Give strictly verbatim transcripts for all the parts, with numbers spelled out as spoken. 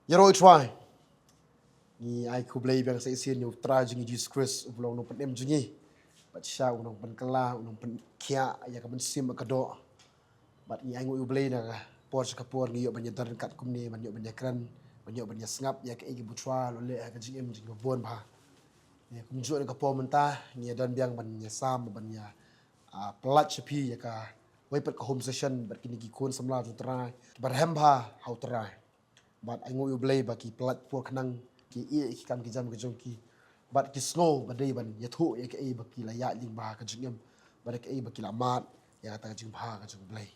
Ïaroh U Trai. Ngi ai khublei biang sa shisien ïa U Trai jong ngi Jisu Khrist, uba long u nongpynim jong ngi. Bad shisha u nongpynkylla, u nongpynkhiah ïa ka mynsiem bad ka doh. Bad ngi ainguh ïa U Blei na ka por sha ka por ngi ïoh ban ïadon ryngkat kumne, ban ïoh ban ïakren, ban ïoh ban ïasngap ïa kaei kaba U Trai u la leh ha ka jingim jong ngi babun bha. Ïa kumjuh na ka por mynta ngi ïadon biang ban ïasam, ban ïa, ah, pyllait sha phi ïa kawei pat ka home session bad kine ki khun samla jong U Trai kiba rhem bha ha U Trai. Bad ainguh ïa U Blei ba ki pyllait por khnang, ki ïeh ïa ki kam ki jam ki jong ki. Bad ki sngew ba dei ban ïathuh ïa kaei ba ki la ïaid lyngba ha ka jingim, bad ïa kaei ba ki la mad ïa kata ka jingbha ka jong U Blei.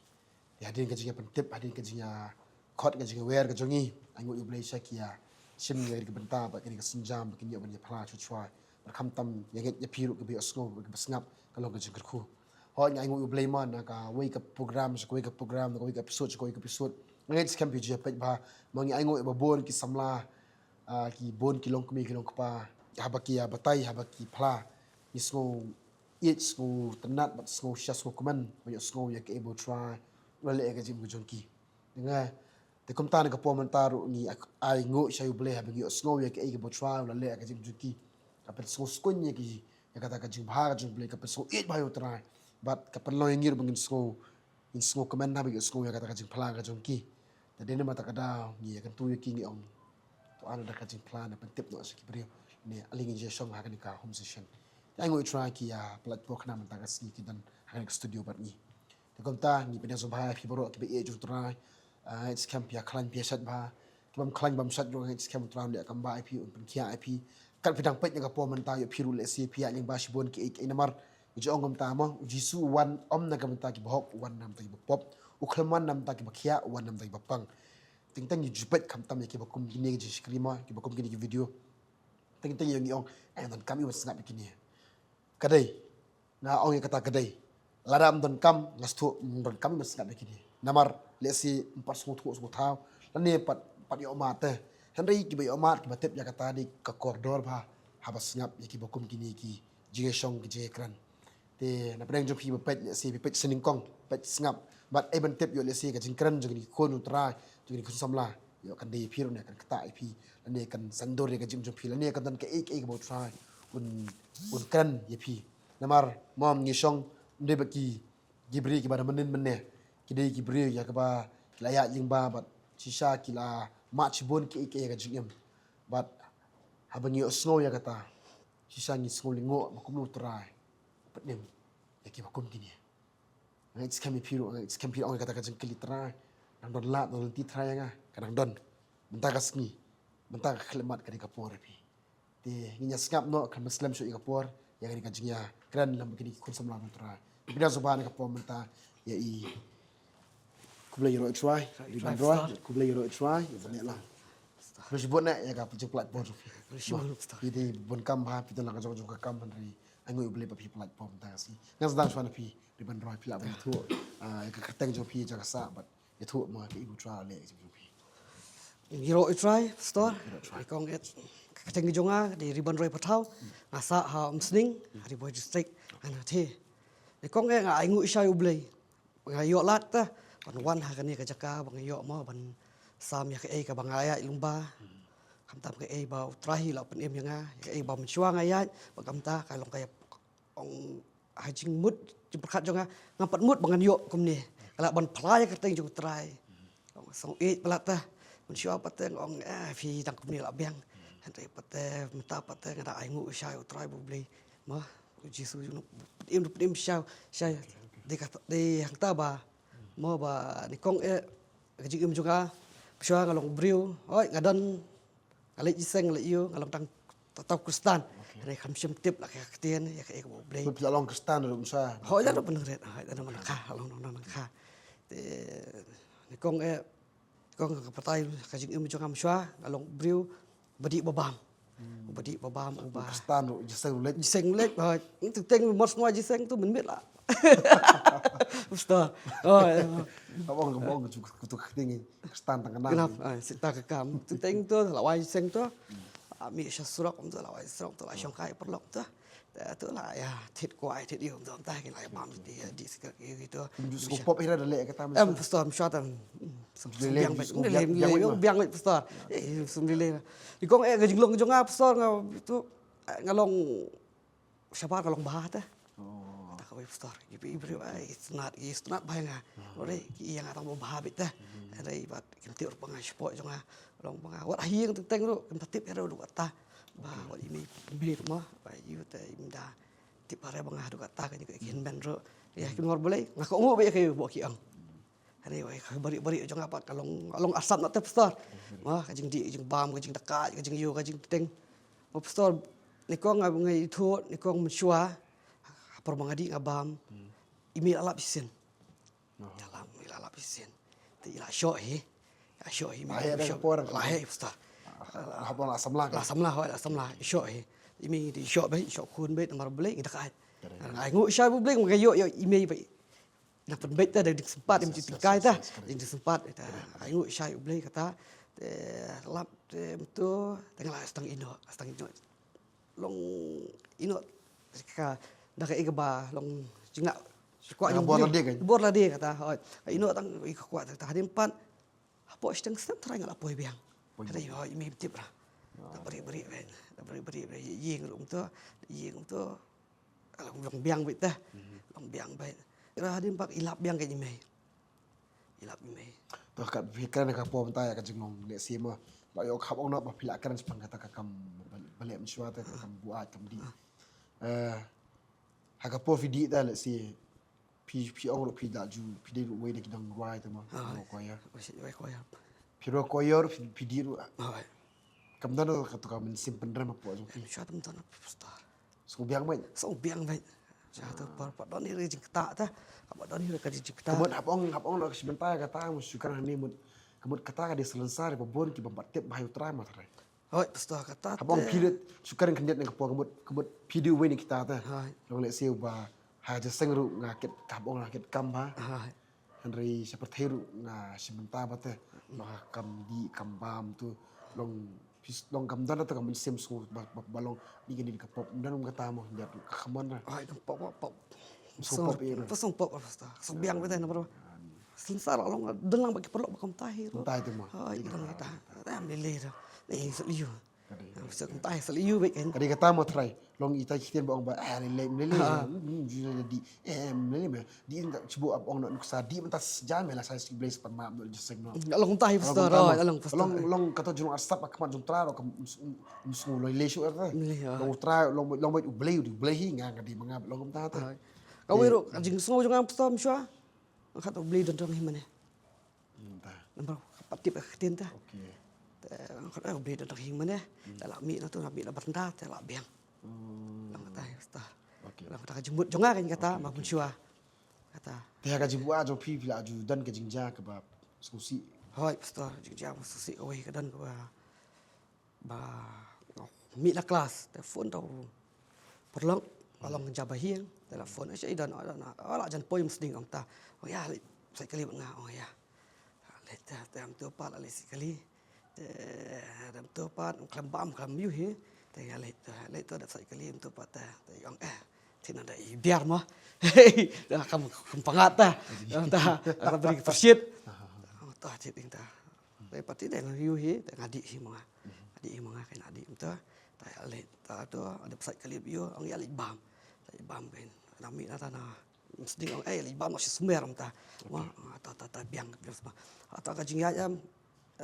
Ïa hadien ka jingïapyntip, hadien ka jingïakhot, ka jingïawer ka jong ngi, ainguh ïa U Blei shisha ki ïashim ïa ka bynta bad ka sienjam ba kin ïoh ban ïaphla shuh shuh. Bad khamtam ïa ngeit ïa phi ruh kiba ïohsngew, kiba sngap, ka long ka jingkyrkhu. Hooid, ngi ainguh ïa U Blei mo na kawei ka program sha kawei ka program, na kawei ka episode sha kawei ka episode. Ngi ngeit skhem phi ju ïapeit bha, mo ngi ainguh ïa babun ki samla, ah, ki bun ki longkmie ki longkpa, haba ki ïa batai, haba ki phla, ngi sngew ïeit, sngew tynnad bad sngew shisha, sngew kmen ban ïohsngew ïa kaei ba U Trai u la leh ha ka jingim ka jong ki. Nga, te kumta na ka por mynta ruh ngi ak-, ainguh sha U Blei haba ngi ïohsngew ïa kaei kaba U Trai u la leh ha ka jingim jong ki. Ka pynsngew skhem ïa ki ïa kata ka jingbha ka jong U Blei, ka pynsngew ïeit bha ïa U Trai. Bad ka pynlong ïa ngi ruh ba ngin sngew, ngin sngew kmen haba ngi ïohsngew ïa kata ka jingphla ka jong ki. Te dei namar kata ka daw ngi ïakyntu ïa ki, ngi ong to ai da ka jingphla, ne pyntip noh sha ki briew ne ale ngin ïashong ha kane ka home session. Te ainguh U Trai ki ïa pyllait por khnang mynta ka sngi ki don ha kane ka studio bad ngi. Te kumta ngi pynïasoh bha ïa phi baroh kiba ïeit jong U Trai. Ah, ngeit skhem phi ïa khlaiñ phi ïa shait bha. Ki bym khlaiñ bym shait ruh ngeit skhem U Trai un leh kam bha ïa phi, un pynkhiah ïa phi. Kat phi dang peit na ka por mynta ïoh phi ruh lehse phi ïaid lyngba shibun kiei kiei namar ngi ju ong kumta mo, U Jisu u wan ym na ka bynta kiba hok, u wan na ka bynta kiba pop. U khlem wan na ka bynta kiba khiah, u wan na ka bynta kiba pang. Teng teng ngi ju peit khamtam ïa kiba kum kine ki jingshakri mo, kiba kum kine ki video. Teng teng ïa ngi ong, eh, donkam ïa u ban sngap ïa kine. Ka dei, nga ong ïa kata ka dei. Lada ym donkam, nga sngewthuh ym donkam ïa ban sngap ïa kine. Namar lehse ym pat sngewthuh sngewthaw, lane pat, pat ïohmad te. Hynrei kiba ïohmad, kiba tip ïa kata dei ka kordor bha haba sngap ïa kiba kum kine ki jingïashong, ki jingïakren. Te na pdeng jong phi ba peit, lehse phi peit sha nyngkong, peit sngap. Bad ai ban tip ïoh lehse ka jingkren jong kine ki khun U Trai, jong kine ki khun samla, ïoh kan dei ïa phi ruh ne kan ktah ïa phi, lane kan sngewdur ïa ka jingim jong phi, lane kan don kaei kaei kaba U Trai un, un kren ïa phi. Namar mo ngi shong ym dei bad ki, ki briew kiba da mynnin mynne. Ki dei ki briew ïa kiba ki la ïaid lyngba bad shisha ki la mad shibun kiei kiei ha ka jingim. Bad haba ngi ïohsngew ïa kata, shisha ngi sngew lyngngoh ba kumno U Trai u pynim ïa kiba kum kine. Nga ngeit skhem ïa phi ruh, nga ngeit skhem phi ruh, ong ïa kata ka jingkylli, Trai, nang don lad, nang lynti Trai ïa nga, ka nang don. Mynta ka sngi, mynta ka khyllipmat ka dei ka por ïa phi. Te ngin ïa sngap noh, kan ban slem shuh ïa ka por ïa kane ka jingïakren lem bad kine ki khun samla jong U Trai. Phi da sngewbha na ka por mynta ïa i Khublei ïa u Trai, Ribanroi, khublei ïa u Trai, ïa u Trai. Khublei shibun ïa ka jingpyllait por jong phi. Khublei shibun, Pastor. Phi dei bun kam bha, phi don la ka jong jong ka kam, hynrei ainguh ïa u Blei ba phi pyllait por mynta ka sngi. Nga sdang shuwa na phi, Ribanroi, phi lah ban ïathuh, ah, ïa ka kyrteng jong phi, jong ka sah, bad ïathuh ma kaei ba u Trai u leh jong phi. Ïaroh ïa u Trai, Pastor. Ïaroh ïa u Trai. Nyngkong eh, ka kyrteng ka jong nga, dei Ribanroi Pathaw, nga sah ha Umsning, ha Ri Bhoi District, nga na te. Nyngkong eh nga ainguh shisha ïa u Blei. Nga ïoh lad te ban wan ha kane ka jaka ba nga ïoh mo ban sam ïa kaei kaba nga ïaid lyngba. Khamtam kaei ba u Trai u la pynim ïa nga, ïa kaei ba mynshuwa nga ïaid, ba kumta ka long ka ïa ong ha jingmut jingpyrkhat jong nga, ngam pat mut ba ngan ïoh kumne. Ka lah ban phla ïa ka kyrteng jong u Trai. Ong sngewbha palat te. Mynshuwa pat te nga ong, eh, phi dang kumne la biang. Hynrei pat te, mynta pat te nga dang ainguh shisha ïa u Trai bad u Blei. Mo, u Jisu u nongpynim, pynim shisha, shisha. Dei kata, dei hangta ba, mo, ba nyngkong eh ka jingim jong nga, shuwa nga long briew, hooid, nga don, nga leit jingïaseng, nga leit ïew, nga long tang, tang, tang Khristan. Hynrei kam shym tip la ka ktien ïa kaei kaba u Blei. Phi la long Khristan ruh mynshuwa? Hooid, la long nongryngkha, hooid, la long nongryngkha, la long nongryngkha. Te nyngkong eh, nyngkong ka batai ka jingim jong nga mynshuwa, nga long briew ba dih ba bam. Ba dih ba bam, uba Khristan ruh jingïaseng ruh leit. Jingïaseng ruh leit, hooid. Teng teng mot sngewbha jingïaseng tu mynmiet la. Pastor. Oh, ïa. Ka bong, ka bong, ka tu, ka tu, ka ting, Khristan tang ka nam. Ka nam, ah, sita ka kam. Teng teng tu, la wai jingïaseng tu. Ah, mih sha surok tu, la wai surok tu, la shong kai paralok tu. Eh, tu lah, ya, thied kwai, thied ïew, tu, tu, ki la bam, di, di, sikar, ki, ki, tu. Ju sngewpop hi ruh da leh kata, em, pastor, mshuwa tam. Leh, biang, biang, biang, biang, biang, pastor. Eh, sum leh. Di kong, eh, ka jinglong jong nga, pastor, nga, tu, eh, nga long shabar, nga long bha te. Oh. Ta kawei, pastor. Ki, ki, ki, eh, isnat, isnat bha nga. Ore, ki ïa nga tang bha bit te. Ore, bad, kim tip ruh ba nga shapoh jong nga. Long ba nga. Wat ha ïing teng teng ruh, kim tip ruh, ruh kata. Ba, wat i mei, mei ruh ma, ba, ïa te, im da. Tip ba re ba nga haduh kata ka jingkynmaw ruh. Ïa ki namar balei, nga kohnguh ba ïa ka ïa ba ki ong. Hynrei wei ka bari bari jong nga pat ka long, long asam na te pastor. Ma ka jingdih, ka jingbam, ka jingdakaid, ka jingïoh, ka jingteng. Ma pastor, ni kong nga ngai thut, ni kong mynshuwa. Ha por ba nga dih nga bam. I mei la lap shisien. Ka la, i la lap shisien. Te i la shoh hi. I la shoh hi, i mei la shoh. La heh, pastor. Hap la samla ka? La samla, hooid, la samla. I shoh hi. I mei i shoh beit, i shoh khun beit, namar balei, i dakaid. Ai nguh shai ba balei, nga ïoh, ïoh, i mei beit. Nang pynbeit te, da ding sympat, im ju tyngkai te. Ding sympat te. Ai nguh shai U Blei kata. Te lap te mynta, te nga la stang ïehnoh, stang ïehnoh. Long ïehnoh ka, da ka ïa kaba long jinglah. Kwah jong bor lade kan? Bor lade kata. Hooid. Ïehnoh tang ïa ka kwah te, hadien pat. Hapoh shiteng snem tharai nga la poi biang. Poi biang. Hynrei hooid, i mei im tip ruh. Da bari bari beit. Da bari bari beit. Ïing ruh mynta, ïing mynta. Long biang beit te. Long biang beit. Ruh hadien pat i lap biang ka i mei. I lap i mei. To, kat phi kren ka por mynta ïa ka jinglong lehse mo. La ïoh khap ong noh ba phi la kren shaphang kata ka kam ba leh mynshuwa te, ka kam buaid, kam dih. Eh, ha ka por phi dih te lehse phi, phi ong ruh phi da ju, phi dei ruh uwei na ki nongrwai te mo. Rwai choir. Rwai choir. Phi rwai choir, phi, phi dih ruh. Hooid. Kam don ka, ka mynsiem pynrem hapoh jong phi? Em, shuwa tam don, pastor. Sngewbiang beit. Sngewbiang beit. Sha tu por pat don hi ruh jingktah te. Pat don hi ruh ka jingktah. Ka mut hap ong, hap ong noh ka shi bynta kata, mut shu kren hangne mut. Ka mut kata ka dei salonsar ba bun ki bym pat tip ba ha U Trai mo trai. Hooid, pastor, kata te. Hap ong phi ruh shu kren khyndiat na ka por ka mut, ka mut phi dei uwei na kita te. Hooid. Long lehse uba ha jingïaseng ruh nga kit, hap ong nga kit kam ba. Hooid. Hynrei sha pyrthei ruh nga shim bynta ba te, ba ka kam dih kam bam tu long pis, long kam don te ka mynsiem sngewbha ba, ba, ba long dih kane ka pop, ym don kata mo, ïa ka kham mon ra. Ai, ka pop, pop, pop. Sngewpop ïa ka. Sngewpop, pastor. Sngewbiang beit na bro. Salonsar long don lang ba ki paralok ba kumta hi ruh. Kumta hi te mo. Ai, don kata. Em lele ruh. Ni seliu. Ka dei, ka dei. Sa kumta sa liu beit kan. Ka dei kata mo trai. Long ita ki ktien ba ong ba, eh, lei lei, lei lei. Hmm, ju lei di. Eh, lei lei me. Di ita chibu ap ong na nuksa di mynta sjan me la sa si blei span ma no jiseng no. Long kumta hi pastor. Long kumta hi pastor. Long, long kata jong arsap ba khmat jong Trai ro kam, um, um, sngewlei lei shu er. Lei, ah. Long Trai, long, long beit U Blei, U Blei hi nga nga di manga long kumta ta. Kawei ruh ka jingsngew jong nga pastor mynshuwa. Nga khat U Blei don jong hi mane. Hmm, ta. Namar ka pat tip ka ktien ta. Okay. Te, nga khat, eh, U Blei don jong hi mane. Hmm. Te la mih na tu, la mih na bynta, te la biang. Hmm. Lang kata, kata. Okay. Lang kata ka jingmut jong nga kan kata, okay, ma okay. Mynshuwa. Kata. Te ha ka jingbuaid jong phi phi la ju don ka jingjia kaba sngewsih. Hooid, pastor, jingjia ba sngewsih kawei ka don kaba ba mih na klas, te phone ta u paralok, mm, paralok jaba hiang, te la phone, "Ai, don, don, don, la jan poi mynsngi ong ta." "Oh ïa, leit sait kali bad nga." "Oh ïa." Leit te, te mynta pat la leit sait kali. Te, te mynta pat khlem bam khlem ïohi. Te ïa leit te, leit te dep sait kali mynta pat te, te ong, eh, te nang da i biar mo. Da kam, kam pangat ta. Ta, ta beri pyrshit. Ta, te ding ta. Te pat te dang ïohi, te nga dih hi ma nga. Nga dih hi ma nga, ka nga dih mynta. Ta ïa leit, ta to, dep sait kali ïoh, ong ïa leit bam. Ta ïa bam kan. Na mih na ta na. Mynsngi ong, eh, leit bam noh shi sumer mynta. Wa, ta, ta, ta biang, biang sma. Ta ka jingïaid em,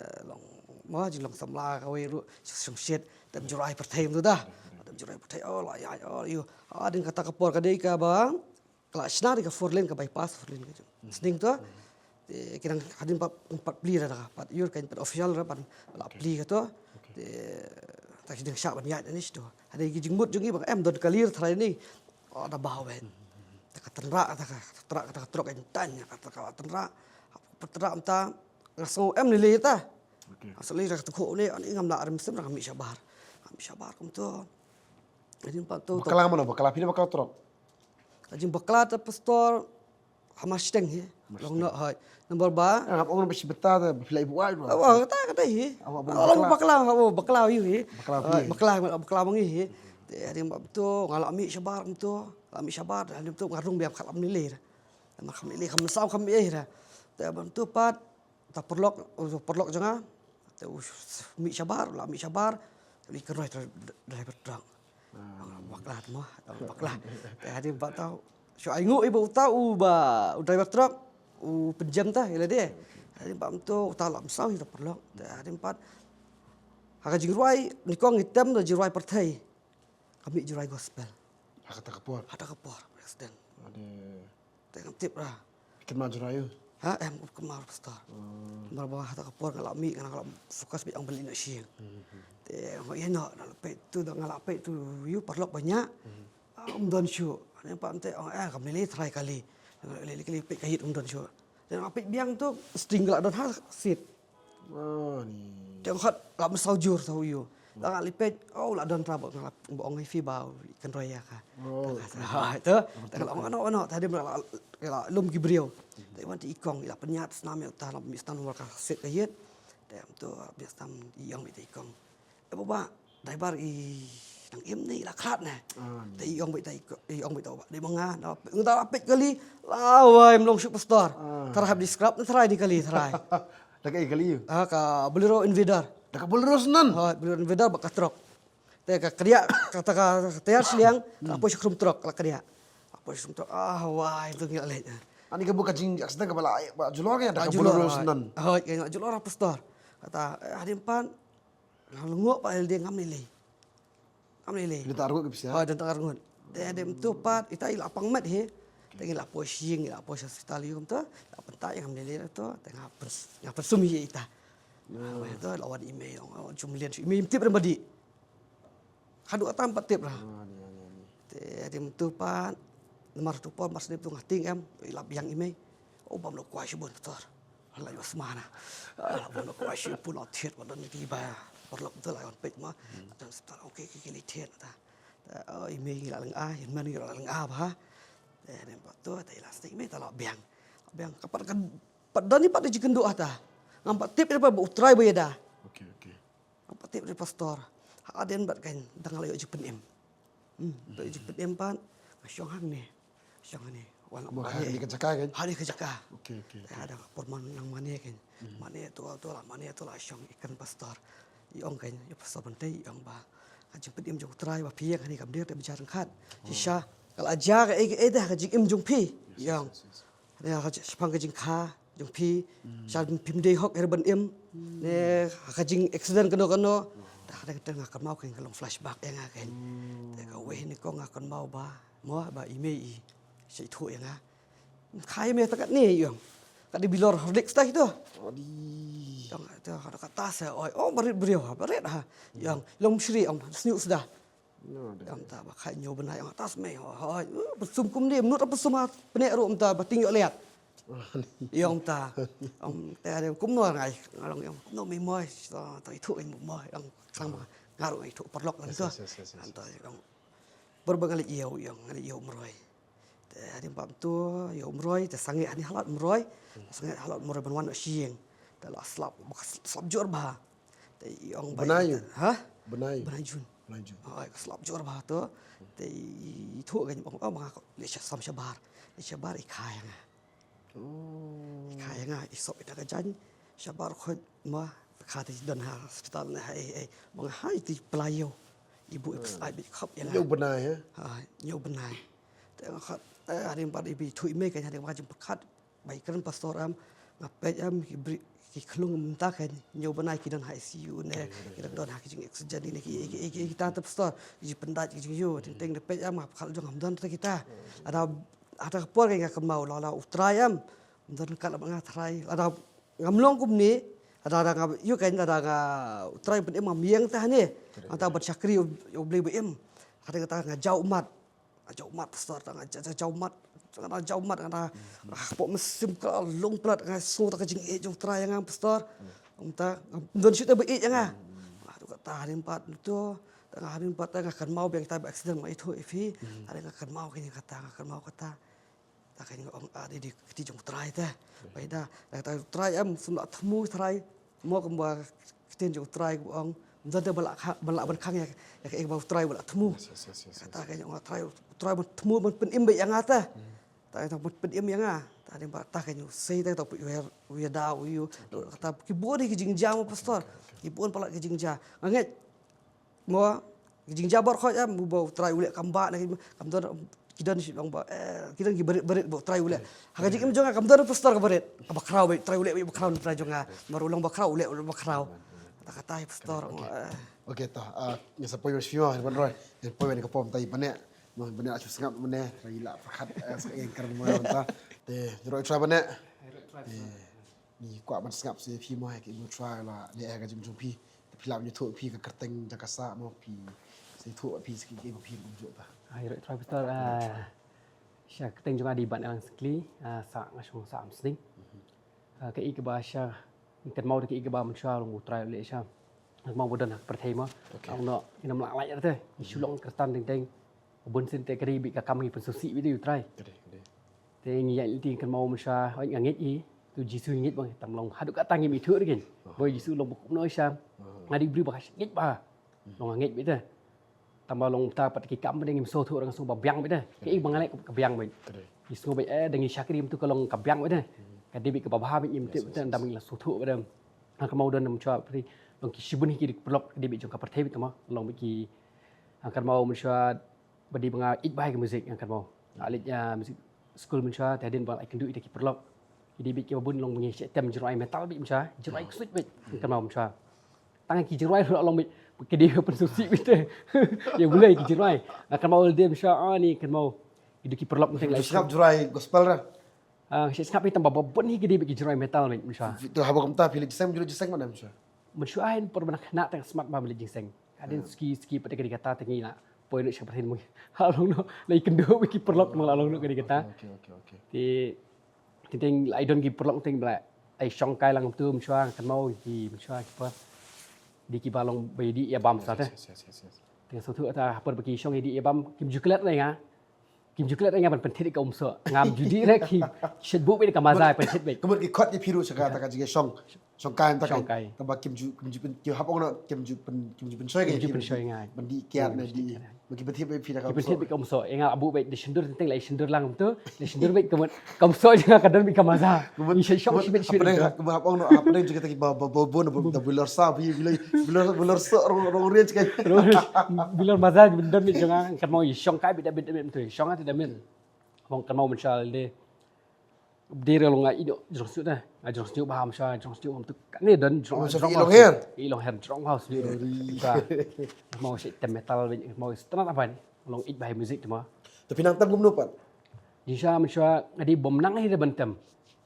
eh, long, ma jinglong samla kawei ruh, shongshit, dang ju rai pyrthei mynta da. Dang ju rai pyrthei, oh, la ïaid, oh, ïoh. Ah, dang kata ka por ka dei kaba, ka la shna dei ka four lane ka bypass four lane ka jong. Mynsngi to. Te ki dang hadien pat, pat plie ra ka, pat ïoh ka pat official ra pat la plie ka to. Te ta ki dang shah ban ïaid ani to. Hadien ki jingmut jong ngi ba em don kali tharai ni. Oh, da bau beit. Ta ka tynrah, ta ka tynrah, ta ka trok ka jingtang, ta ka tynrah. Tynrah mynta nga sngew em lei lei ta. Okay. Asal lei ta ka tukhu ne, ani ngam lah rem sem ra mih shabar. Mih shabar kumto. Hadien pat to. Bakla mano, bakla phi ne bakla trok? Ka jingbakla ta pastor ha Mashiteng hi. Mashiteng. Long noh hoi. Number ba. Ah, ong ba shi bynta ta phi la i buai. Awa, kata kata hi. Awa, bakla. Long bakla, awa, bakla ïu hi. Bakla phi. Bakla, bakla mangi hi. Te hadien ba mynta nga la mih shabar mynta, la mih shabar, hadien mynta nga rung biang, kham lei lei. Namar kham lei lei, kham saw, kham ei ra. Te mynta pat, ta paralok, paralok jong nga. Te u mih shabar, la mih shabar. Te i kynroi driver truck. Bakla mo, bakla. Te hadien pat ta, shu ai nguh i ba uta u ba, u driver truck u pynjem ta, ila de. Hadien pat mynta uta la mynsaw hi ta paralok. Te hadien pat, ha ka jingrwai, nyngkong ngi tem da jingrwai pyrthei. Ka mih jingrwai gospel. Ha kata ka por. Ha kata ka por, accident. Ade. Te ngam tip ra. Kynmaw jingrwai u? Ha, em, kynmaw, pastor. Namar ba ha kata ka por nga la mih, nga la focus beit ong ban leit noh sha ïing. Te nga ïa noh, nga la peit tu, nga la peit tu ïa u paralok ba ñiah. Ym don shuh. Hadien pat te ong, eh, kam lei lei, tharai kali. Lei lei kali, peit ka ïit ym don shuh. Te nga peit biang tu, steering ka la don ha seat. Te ong khot la mynsaw jur sa u ïu. Te nga leit peit, oh, la don trai ba nga la, ba ong hi phi ba i kynroi ïa ka. Te nga sa, ha, te. Te nga la ong, ano, ano, te hadien ba la, la lum ki briew. Te wan te i kong, i la pynïaid snam ïa uta, la mih snam namar ka seat ka ïit. Te mynta mih snam, i ong beit te i kong, eh, baba, driver i nang im ne, i la khlad ne. Te i ong beit te i ko-, i ong beit te baba, dei ma nga, da, da peit kali, lawei, ym long shuh, pastor. Tharai hap describe ne, tharai ne kali, tharai. Da kaei kali ïa u? Ah, ka Bolero Invader. Da ka Bolero Senan? Ha, Bolero Invader bad ka truck. Te ka kdiah, kata ka, ka tayar shiliang, ka la poi sha khrum truck, ka la kdiah. Ka la poi sha khrum truck, ah, wai, tu ngi la leit. Ani ka bun ka jing accident kaba la, ba julor ka ïa, da ka Bolero Senan. Hooid, ka la julor, pastor. Kata, eh, hadien pat, nga la nguh pat, lei lei, ngam lei lei. Ngam lei lei. Don tang arngut ki pisa? Hooid, don tang arngut. Te hadien mynta pat, ita i la pang met hi. Te ngi la poi sha ïing, ngi la poi sha hospital ïa kumta. La pynta ïa, ngam lei lei to. Te nga pyns-, nga pynsum ïa ita. Hooid, to la wan i mei, ong, ong, jum lian shu, i mei im tip re ba dih. Haduh kata pat tip ra. Te hadien mynta pat, namar tu por, mar snem tu nga tieng em, i la biang i mei. Oh, bam lo kwai shibun, pastor. Hala ïoh sma na. Ah, bam lo kwai shibun, la thied, ba don ki ba paralok tu la wan peit ma. Don hospital, okay, ki, ki leit thied ta. Ta, oh, i mei ngi la lynga, i mei ngi la lynga bha. Te hadien pat tu, te i la sdang i mei ta la biang. Biang, ka pat ka, pat don i pat da jingkynduh hata. Ngam pat tip i pat ba U Trai ba ïada. Okay, okay. Ngam pat tip re pastor. Hadien bad kan dang la ïoh jingpynim. Hmm, ïoh jingpynim pat. Nga shong hangne. Shong hangne. Wan la mane. Hangne ka jaka kan? Hangne ka jaka. Okay, okay. Te hada ka por man nang mane kan. Mane tu, tu la mane tu la shong i kren pastor. I ong kan, ïa pastor ban tei, i ong ba ka jingpynim jong U Trai ba phi ïeng hangne kam dei te ba jar ryngkat. Shisha ka la jia ka ei ka ei te ha ka jingim jong phi. I ong. Te ha ka shaphang ka jingkha jong phi, sha phim dei hok ïa ban im, ne ha ka jing accident kano kano. Te ha ka, te nga kynmaw kan, ka long flashback ïa nga kan. Te kawei nyngkong nga kynmaw ba, mo, ba i mei i sa ithuh ïa nga. Kha ïa me ta katne, i ong. Ka dei bilor Horlicks ta ito. I ong, te ha kata sa, oi, oh, barit briew ha, barit ha. I ong, long shri, ong, sniewsda. Ong ta ba kha ñiew bnai, ong ta smai, hooid, hooid, uh, pynsum kumne, mut pynsum ha pneh ruh, ong ta ba tieng ïoh liat. I ong ta, ong te, kumno ngai, nga long, ong kumno mei moi, ta, ta ithuh ïa mo moi, ong sang ba nga ruh nga ithuh paralok lang to. Yes, yes, yes, yes. Ong ta, ong, baroh ba nga la ïew, ong, nga la ïew Umroi. Te hadien ba mynta ïa Umroi, te sangeh hangne ha Lad Umroi, sangeh ha Lad Umroi ban wan noh sha ïing. Te la slap, slap jur bha. Te i ong ba, bnai, ha? Bnai. Bnai Jun. Bnai Jun. Hooid, ka slap jur bha to. Te i, i thuh kan, i ong, oh, ba nga leit sam shabar. Leit shabar i kha ïa nga. Oh. I kha ïa nga, i sop ïa ka jaiñ. Shabar khoit ma, kha te don ha hospital ne ha, eh, eh. Ba nga ha i te pla ïew. I buh i pynshai beit khop ïa nga. Ñiew bnai, ha? Ha, ñiew bnai. Te nga khat, eh, hadien ba i beit thuh i mei kan, hadien ba jingpyrkhat. Ba i kren pastor em, nga peit em, ki bri-, ki khlung mynta kan, ñiew bnai ki don ha I C U ne, ki don ha ki jing oxygen ne, ki, ki, ki, kita te pastor, ki jingpyndait, ki jingïoh, teng teng da peit em, nga pyrkhat la jong ngam don te kita. Lada, ha ta ka por kan nga kynmaw, la, la U Trai em, ym don kat la ba nga trai, lada ngam long kumne, lada, lada nga, ïoh kan, lada nga U Trai ban im ngam ïeng te hangne, nga ta ban shakri U, U Blei ba im. Hata kata nga jaw ummat. Nga jaw ummat, pastor, ta nga ja-, ja-, jaw ummat, nga jaw ummat, nga, ah, hapoh mynsiem ka long palat, nga sngew ta ka jingïeit jong U Trai ïa nga, pastor. Ong ta, ym don shuh te ba ïeit ïa nga. Nga tu kata hadien pat tu, ta nga hadien pat ta nga kynmaw biang kita ba accident ma ithuh ïa phi. Hadien nga kynmaw kane kata, nga kynmaw kata. Ta kane nga ong, ah, dei, dei kti jong U Trai te. Ba ïada, da kata U Trai em, sum la thmu Trai. Mo kumba Ktien jong u Trai ba ong, ym don te ba lah kha-, ba lah ban khang ïa, ïa kaei ba u Trai ba lah thmu. Yes, yes, yes, yes, yes. Kata ka jong u Trai, u Trai ban thmu, ban pynim beit ïa nga te. Hmm. Ta ïa ban pynim ïa nga. Ta dei ba ta ka jong u sei ta, ta u ïa, u ïa da u ïa. Kata ki bun hi ki jingjia mo pastor. Okay, okay. Ki bun palat ki jingjia. Nga ngeit mo, ki jingjia baroh khoit em, uba u Trai u leh kam bah na ki, kam don, ki don shi long ba, eh, ki don ki barit, barit ba u Trai u leh. Ha ka jingim jong nga kam don pastor ka barit. Kaba khraw beit, u Trai u leh beit ba khraw na u Trai jong nga. Namar u long ba khraw, u leh u long ba khraw. Kata kata hi pastor. Okay. Eh. Okay, to, ah, nga sa poi ba shuwa, ban roi. Nga poi ba ni ka pom ta i bane. Mo bane a shu sngap bane, la i la pyrkhat, eh, sa eng kar mo ta. Te, jroi Trai bane. Te, Ngi kwah ban sngap sa ïa phi mo, ha ka i mo Trai la leh ha ka jingim jong phi. Te phi lah ban ïathuh phi ka kyrteng jong ka sah mo, phi sa ïathuh phi sa ki, ki mo phi kumjuh ta. Ai, Trai pastor, ah, sha kyrteng jong nga dei Ban Alang Syngkli, ah, sah nga shong sah Umsning. Mhm. Ah, ka i kaba sha, kynmaw da ka i kaba mynshuwa long u Trai u leh sha. Kynmaw ba don ha ka pyrthei mo. Okay. Ong no, ïa nam lah lai te. Ngi shu long kyrtan teng teng. Bun sien te ka dei beit ka kam ngi pynsngewsih beit te u Trai. Ka dei, ka dei. Te ngi ïaid lynti kynmaw mynshuwa, oi nga ngeit hi. Tu Jisu ngi ngeit bang tam long haduh katta ngim ithuh ruh kein. Aha. Ba u Jisu long ba kumno sha. Aha. Nga dei briew ba ka ngeit ba. Hmm. Long nga ngeit beit te. Tang ba long ta pat ki kam beit te ngim sngewthuh, nga sngew ba biang beit te. Ka i ba nga leh ka biang beit. Ka dei. Ngi sngew beit, eh, da ngi shakri mynta ka long ka biang beit te. Hmm. Ka dei beit kaba bha beit ngim tip beit te, da ngi la sngewthuh beit te. Nga kynmaw don mynshuwa pyrthei long ki shibun hi ki paralok ka dei beit jong ka pyrthei beit te mo. Long beit ki, nga kynmaw mynshuwa ba dei ba nga ïeit bha ïa ka music, nga kynmaw. Nga leit, ah, music school mynshuwa, te hadien ba nga la ïakynduh ïa kita ki paralok. Ki dei beit kiba bun long ba ngi shait tem jingrwai metal beit mynshuwa, jingrwai ksuid beit, nga kynmaw mynshuwa. Tang ki jingrwai ruh long beit, ki dei ban pynsngewsih beit te. Ïa U Blei ki jingrwai. Nga kynmaw lade mynshuwa, ah, ngi kynmaw. Ki dei ki paralok mynta la sngap jingrwai gospel ra. Ah, nga sngap hi tang ba bun hi ki dei beit ki jingrwai metal beit mynshuwa. Phi, phi, to haba kumta phi leit jingseng, phi leit jingseng mynta mynshuwa? Mynshuwa hi por ba nga khynnah te nga smat bha ban leit jingseng. Hadien suki suki pat ka dei kata te ngi la poi noh sha pyrthei mo. La long noh, la ïakynduh beit ki paralok mo, la long noh ka dei kata. Okay, okay, okay. Te teng teng la i don ki paralok teng ba la i shong kai lang tu mynshuwa, nga kynmaw ki mynshuwa ki por. Dei kiba long ba ïadei ïa bam sa te. Yes, yes, yes, yes, yes. Te nga sngewthuh ta ha por ba ki shong ïadei ïa bam kim ju klet re nga. Kim ju klet re nga ban pynthied ïa ka umsoh. Ngam ju dih re ki shet buh beit ka maza pynthied beit. Ka mut ki khot ïa phi ruh sha kata ka jingshong. Shong kai mynta ka. Shong kai. Tang ba kim ju, kim ju pyn, ki hap ong noh, kim ju pyn, kim ju pynshoi ka. Kim ju pynshoi nga. Ban dih kiad na dih. Ba ki pynthied beit phi da ka umsoh. Ki pynthied beit ka umsoh. Ïa nga la buh beit da shyndur teng teng la i shyndur lang mynta. La i shyndur beit ka mut ka umsoh jong nga ka don beit ka maza. Ngi shong shong shibit shibit. Ka mut hap ong noh, hapdeng jong kita ki ba, ba, ba, bun, ba, da bilor sa, bi, bilor, bilor, bilor sa, rong, rong rian jong ka. Bilor maza, don beit jong nga, kynmaw i shong kai beit da beit da beit mynta. Shong nga te da beit. Haba nga kynmaw mynshuwa lade. Dei re long nga ïoh jrong sniew te. Nga jrong sniew bha mynshuwa, jrong sniew bha mynta. Kane don jrong, jrong bha. Long her. I long her jrong bha sniew. Sorry. Kynmaw shait tem metal beit, kynmaw sngewtynnat bha. Long ïeit bha ïa music te mo. Te phi nang tem kumno pat? Jingshisha mynshuwa nga dei bym nang hi re ban tem.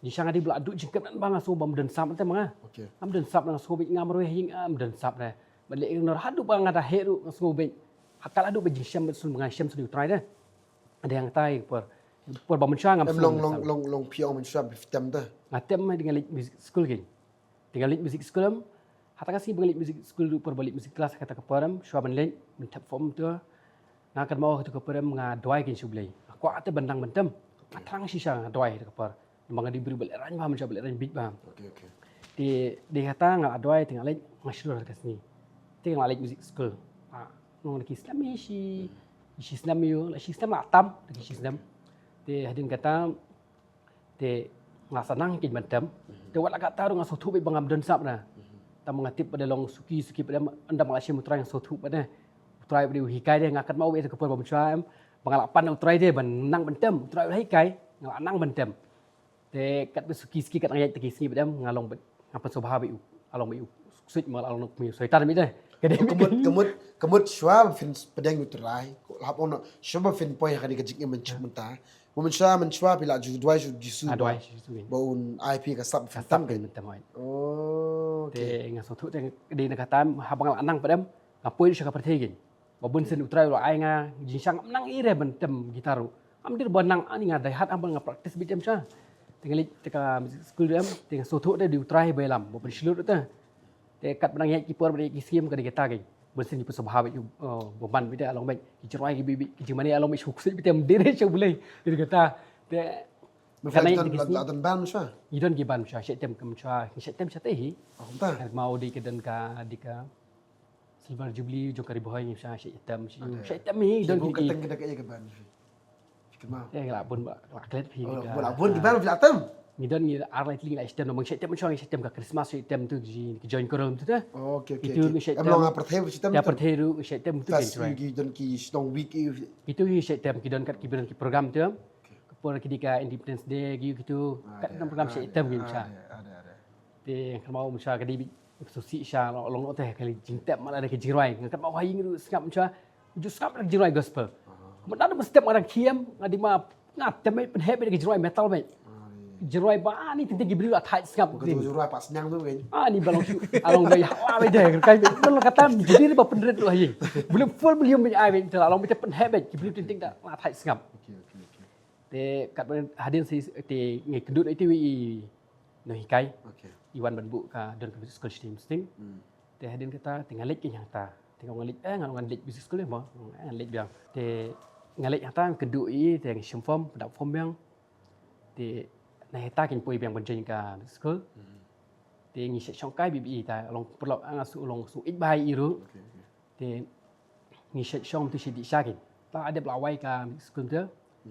Jingshisha nga dei ba la duh jingkyrmen ba nga sngew bym don sap te ma nga. Okay. Ngam don sap nga sngew beit ngam rwai ha ïing, ngam don sap re. Ban leh ïa kano haduh ba nga da heh ruh nga sngew beit. Ha ka la duh ba jingshem beit sngewbha nga shem sngewbha U Trai te. Dei hangtai por. Por ba mynshuwa ngam sngew. Em long, long, long, long phi ong mynshuwa phi tem te? Nga tem, dei nga leit music school kein. Te nga leit music school em. Hata ka sngi ba nga leit music school ruh por ba leit music class kata ka por em, shuwa ban leit, ban thep form te. Nga kynmaw kata ka por em nga duwai kein sha U Blei. Nga kwah te ban nang ban tem. Nga thrang shisha nga duwai kata ka por. Namar nga dei briew ba lehraiñ bha mynshuwa, ba lehraiñ beit bha. Okay, okay. Te dei kata nga la duwai te nga leit, nga shlur ha ka sngi. Te nga la leit music school. Ah, nong na ki snem hi shi, shi snem ïoh, la shi snem la tam, na ki shi snem. Te hadien kata Te nga sa nang kein ban tem. Mhm. Te wat la katta ruh nga sngewthuh beit ba ngam don sap na. Mhm. Tang ba nga tip ba dei long suki suki pat em, ynda ba nga la shim U Trai nga sngewthuh beit ne. U Trai beit u hikai te, nga kynmaw beit ka por ba mynshuwa em. Ba nga la pan U Trai te ban nang ban tem. U Trai u la hikai, nga la nang ban tem. Te katba suki suki kat nga ïaid te ki sngi beit em, nga long beit, nga pynsngewbha beit u. Nga long beit u ksuid, ma nga la long u soitan beit te. Ka dei, ka mut, ka mut, ka mut shuwa ba phin pdiang ïa U Trai. Lap ong noh, shuwa ba phin poi ha kane ka jingim mynta. Ba mynshuwa, mynshuwa phi la ju duwai sha U Jisu. Ah, duwai sha U Jisu. Ba un ai phi ka sap phin tem. Ka sap phin tem, oi. Oh, okay. Te nga sngewthuh te dei na ka taim haba nga la nang pat em, nga poi sha ka pyrthei kein. Ba bun sien U Trai u la ai nga jingshisha, ngam nang ïa re ban tem guitar ruh. Ngam dei ba nang, ani nga dei hard, haba nga practice beit em sha. Te nga leit te ka music school em, te nga sngewthuh te dei U Trai ba ïalam, ba pynshlur te. Te katba nang ïaid ki por, ba ïaid ki sngi ka dei kata kein. Bun sien ki pynsngewbha beit, oh, bymman beit te, long beit ki jingrwai ki beit, ki jingmane long beit shu ksuid beit te, ym dei re sha U Blei. Ki dei kata. Te Mynta ngi don ban sha. Ngi don ki ban sha, sha tem kam sha, sha tem sha te hi. Ka mau di ka don ka di ka Silver Jubilee jong ka Ri Bhoi ngi sha, sha tem sha. Sha tem hi don ki. Ka teng ka da ka ban sha. Ki mau. Eh la bun ba, la klet hi. La bun ki ban la tem. Ngi don ngi ar lai tling la sha tem, ngi sha tem sha, ngi sha tem ka Christmas sha tem tu ki join korom tu ta. Okey okey. Itu ngi sha tem. Em long a pyrthei sha tem. Ya pyrthei ru ngi sha tem tu ki. Ki don ki shnong week. Itu ngi sha tem ki don kat ki biran ki program tu. Ka por ki di ka Independence Day ki kitu. Kat program sha tem ki sha. Te kan mau sha ka di bi susi sha long te ka jingtep mala da ka jingrwai. Kan mau ha ing ru sngap sha. Ju sngap da jingrwai gospel. Mada da step mala khiam nga di ma nga tem me pynhep da jingrwai metal me. Jingrwai ba ni teng teng ki briew la thait sngap. Jingrwai pa sniang tu kan. Ah ni balong shu along bai hala bai de kai me. Mala ka tam jadi ba pynrit lu ha ing. Belum full belum me ai me la long me pynhep me ki briew teng teng da la thait sngap. Te kat hadien sa te ngi kynduh iti wi i nonghikai. I wan ban buh ka don ka music school sha Sting. Te hadien kata te nga leit ki hangta. Te nga leit eh nga leit music school mo. Nga leit biang. Te nga leit hangta kynduh i te ngi shim form, pynda form biang. Te na heta kin poi biang ban join ka music school. Te ngi shet shong kai bi bi ta long pyrlok nga su long su ik bai i ru. Te ngi shet shong tu shet di sha kin. Ta adep la wai ka school tu.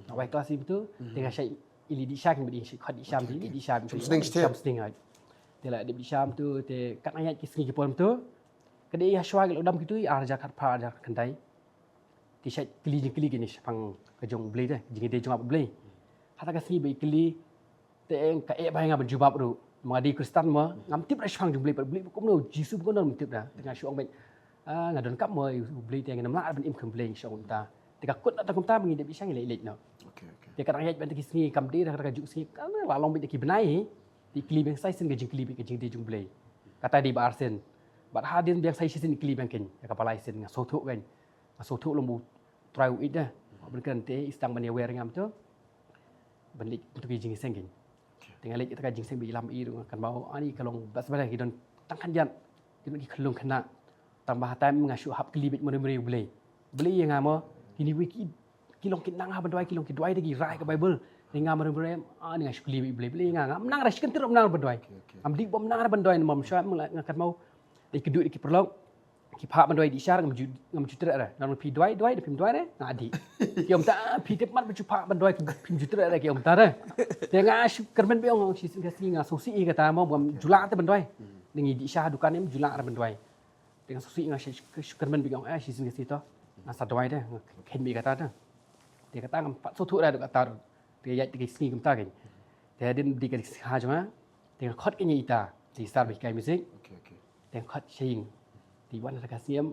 La wai class i tu. Te nga shet ili di sha kin bi shet khot di sha di di sha. Shong sting ai. Te la adep di sha tu te kat ayat ki sngi ki pon tu. Ka dei ha shwa ki lo dam ki tu ar hajar khat phra ar hajar khat khyndai. Ti sha kli jingkli kini shaphang ka jong Blei te jingkli jong Blei. Hata ka sngi ba kli te ka eh bai nga ban jubab ru ma di Kristan ma ngam tip ra shaphang jong Blei pat Blei kumno Jisu kumno ngam tip ra te nga shu ong bad nga don kap ma Blei te ngam lah ban im kham Blei shu ong ta te ka kut ta kumta ngi dep sha ngi leit leit no. Te ka dang yat ban te ki sngi kam dei ra ka juk sngi ka la long bad ki bnai hi. Ti kli beng sai sin ka jingkli bad ka jingkli jong Blei kata di ba arsen bad hadien beng sai sin kli beng ken ka palai sin nga sothu kan. Nga sothu long bu trai u ida. Ban kan te istang ban ya wer ngam tu. Ban leit tu ki jingseng kin. Te nga leit ta ka jingseng bi lam i ru kan mau ani ka long bas bala ki don tang kan jan. Ki don ki khlung khana. Tang ba hatai nga shu hap kli bad mari mari Blei. Blei ya nga mo kini wi ki ki long ki nang ha ban duai ki long ki duai de ki rai ka Bible. Ni nga mari mari ani nga shu kli bad Blei Blei nga ngam nang ra shi kan tirop nang ban duai. Am dik bom nang ra ban duai mam sha nga kan mau. Dei ki duh dei ki pyrlok. Ki phah ban duai di shar ngam ju ngam ju treh ra. Nang phi duai duai da phim duai ra nga di. Ki om ta phi tip mat ba ju phah ban duai phim ju treh ra ki om ta ra. Te nga shu kyrmen biang shi sin ka sngi nga so si ka ta mo ngam ju la te ban duai. Ngi di shar dukan em ju la ra ban duai. Te nga so si nga shu kyrmen biang eh shi sin ka sngi to. Nga sa duai te nga khen bi ka ta te. Te ka ta ngam pat so thu ra ka ta. Te yat te ki sngi kum ta kin. Te din di ka sngi ha jong nga. Te nga khot ka ngi ita. Te sar bi kai music. Te nga khot shing. Te wan ta ka sngi em.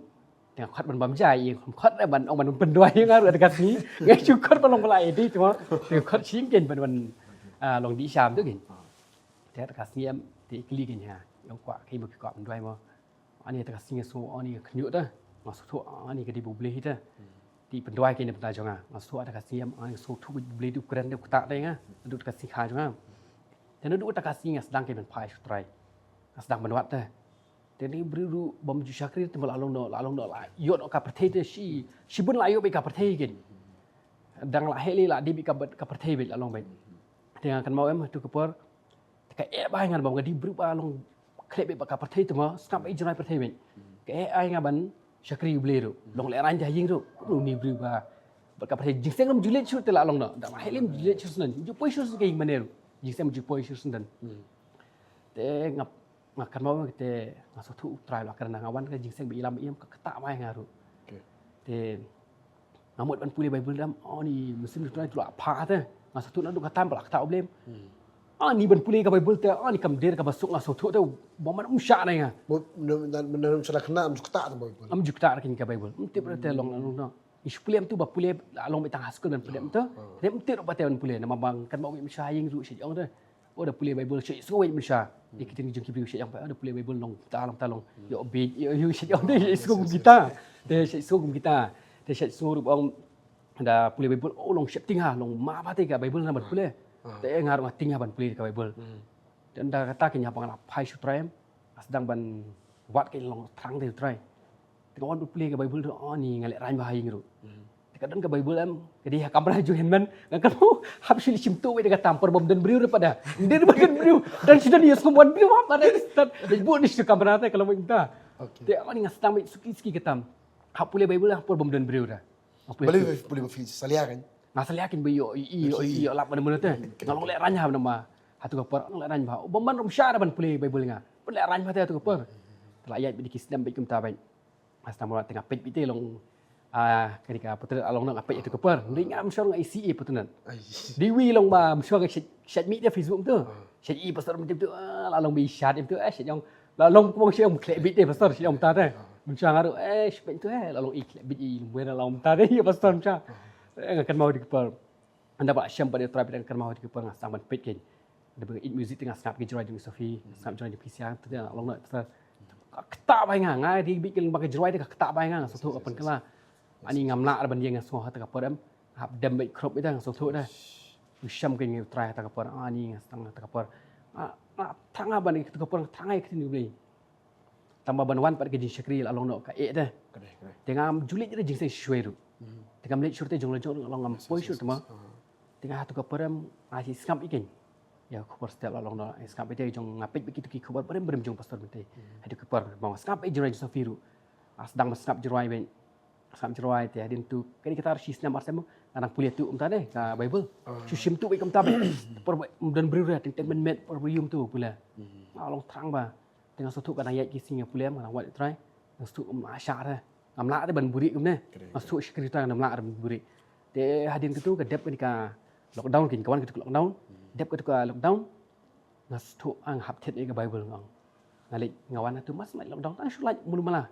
Te nga khot ban bam jai i khot ban ong ban ban duai nga ru ta ka sngi. Nga shu khot ban long bala e di tu. Te nga khot shing kin ban ban long di sham tu kin. Te ta ka sngi em te kli kin ha. Yong kwa ki mo ki kwa ban duai mo. Ani ta ka sngi so ani ka khyndiat ta. Nga so thu ani ka di bu Blei hi ta. Ti pynduai ka ni pynduai jong nga. Nga so ta ka sngi ani so thu bu Blei du kren du kata ta nga. Du ta ka sngi kha jong nga. Te na du ta ka sngi nga sdang ka ban phai shu trai. Nga sdang ban wat ta. Te ni bri ru bom ju shakri te la long no la long no la. Yo no ka pyrthei te shi shi bun la yo bi ka pyrthei kin. Dang la heli la di bi ka pyrthei bi la long bi. Te nga kan mau em tu ka por. Te ka eh bai ngan bam nga di bru ba long khlep ba ka pyrthei tu ma skam ai jrai pyrthei ben. Ka eh ai nga ban shakri u Blei ru long le ran ja ying ru. Lu ni bru ba ba ka pyrthei jingseng rum julet shu te la long no da ma helim julet shu snen ju poi shu ke ing maneru jingseng ju poi shu snen. Te nga nga kan mau te nga so thu trai la kan nga wan ka jingseng bi lam im ka kata bai nga ru. Te nga mut ban pule Bible dam ani musim tu tu la pha te nga so thu na du ka tam la kata u Blei. Ani ban pule ka Bible te ani kam der ka basuk nga so thu te ba man um sha na nga. Mut nan nan sala khna am jukta te Bible. Am jukta kin ka Bible. Mtip te long long no. Ish pule am tu ba pule la long bitang haskul ban pule am tu. Te mtip ba te ban pule na ma bang kan ba um sha ying ru shi jong te. O da pule Bible shi so wei misha. Ikitin jong ki bri shi jong pa da pule Bible long ta long ta long. Yo bi yo yo shi jong de shi so gita. Te shi so gita. Te shi so ru bang da pule Bible o long shep tinga long ma ba te ka Bible na ban pule. Te nga ru tinga ban pule ka Bible. Dan da kata kin ya bang la phai shu trai em. Sdang ban wat ke long thrang te trai. Te ka wan pule ka Bible ru ani nga le ran ba ha ying ru. Te Ka don ka Bible em, ka dei ha kamra jong u hynmen, nga kynmaw hap shu leit shim tuh beit da ka tam, por bym don briew ruh pat da. Ym dei ruh ba don briew, don shi don ïa sngewbha wan briew hap, ma dei stad. Leit buh dei shi kamra te ka long beit mynta. Te ani nga sdang beit suki suki ka tam. Hap pule Bible ha por bym don briew da. Hap pule. Balei, balei ba phi salia kan? Nga salia kan ba ïoh, ïoh, ïoh, ïoh lap ban mano te. Nga long lehraiñ ha namar ha tu ka por nga long lehraiñ ba. Bym ban rum sha da ban pule Bible nga. Ban lehraiñ ba te ha tu ka por. Te la ïaid beit ki snem beit kumta beit. Nga sdang ban wan te nga peit beit te long, ah, kane ka Paternath, ah, long nga peit ïa tu ka por. Dei nga ym shong nga I C A Paternath. Dei wi long ba ym shong nga shait, shait mih te Facebook tu. Shait i pastor mynta tu, ah, la long ba i shait mynta tu, ah, shait ong. La long kumba shait ong khleh beit te pastor, shait ong mynta te. Ym shong nga ruh, eh, shait mynta tu, eh, la long i khleh beit i lum wen la long mynta te ïa pastor ym shong. Eh, nga kynmaw ïa tu ka por. Ynda ba shem ba dei Trai beit nga kynmaw ïa tu ka por nga sdang ban peit kein. Da ba ïeit music te nga sngap ki jingrwai jong i Sophie, sngap jingrwai jong P C R, te nga long na pastor. Ka ktah bai nga, nga dei beit ki lyngba ki jingrwai te ka ktah bai nga, nga sngewthuh ka pynkylla. Ani ngam lah ban ïeng nga sngew ha ta ka por em. Hap dem beit khrop ita nga sngewthuh da. U shem kein ngi u Trai ha ta ka por, ani nga sdang ha ta ka por. Nga, nga thrang ban ïa ta ka por, nga thrang ïa ka ktien U Blei. Tang ba ban wan pat ka jingshakri la long noh ka eh te. Te ngam ju leit ïa ka jingseng shuwa ruh. Te ngam leit shuwa te jong la jong la ngam poi shuwa te ma. Te nga ha tu ka por em, nga shu sngap ïa kein. Ïa ka khubor step la long noh, sngap ïa te jong nga peit beit kitu ki khubor brem brem jong pastor mynta. Ha tu ka por ma nga sngap ïa jingrwai jong Sophie ruh. Nga sdang ban sngap jingrwai beit. Sngap jingrwai te hadien tu kane kata ar shi snem ar snem nga dang pule tu kumta de ka Bible. Shu shim tu beit kumta beit. Por ym don briew re, teng teng mynmiet por briew tu pule. Nga long thrang ba. Te nga sngewthuh ka dang ïaid ki sngi nga pule em, nga dang wad ïa u Trai. Nga sngewthuh ym lah shah re. Ngam lah re ban buhrieh kumne. Nga sngewthuh shakri u Trai ngam lah re ban buhrieh. Te hadien katu ka dep kane ka lockdown kein, ka wan katu ka lockdown. Dep katu ka lockdown. Nga sngewthuh nga hap thied ïa ka Bible nga ong. Nga leit nga wan hatu mas ma lockdown tang shu lait mulu mala.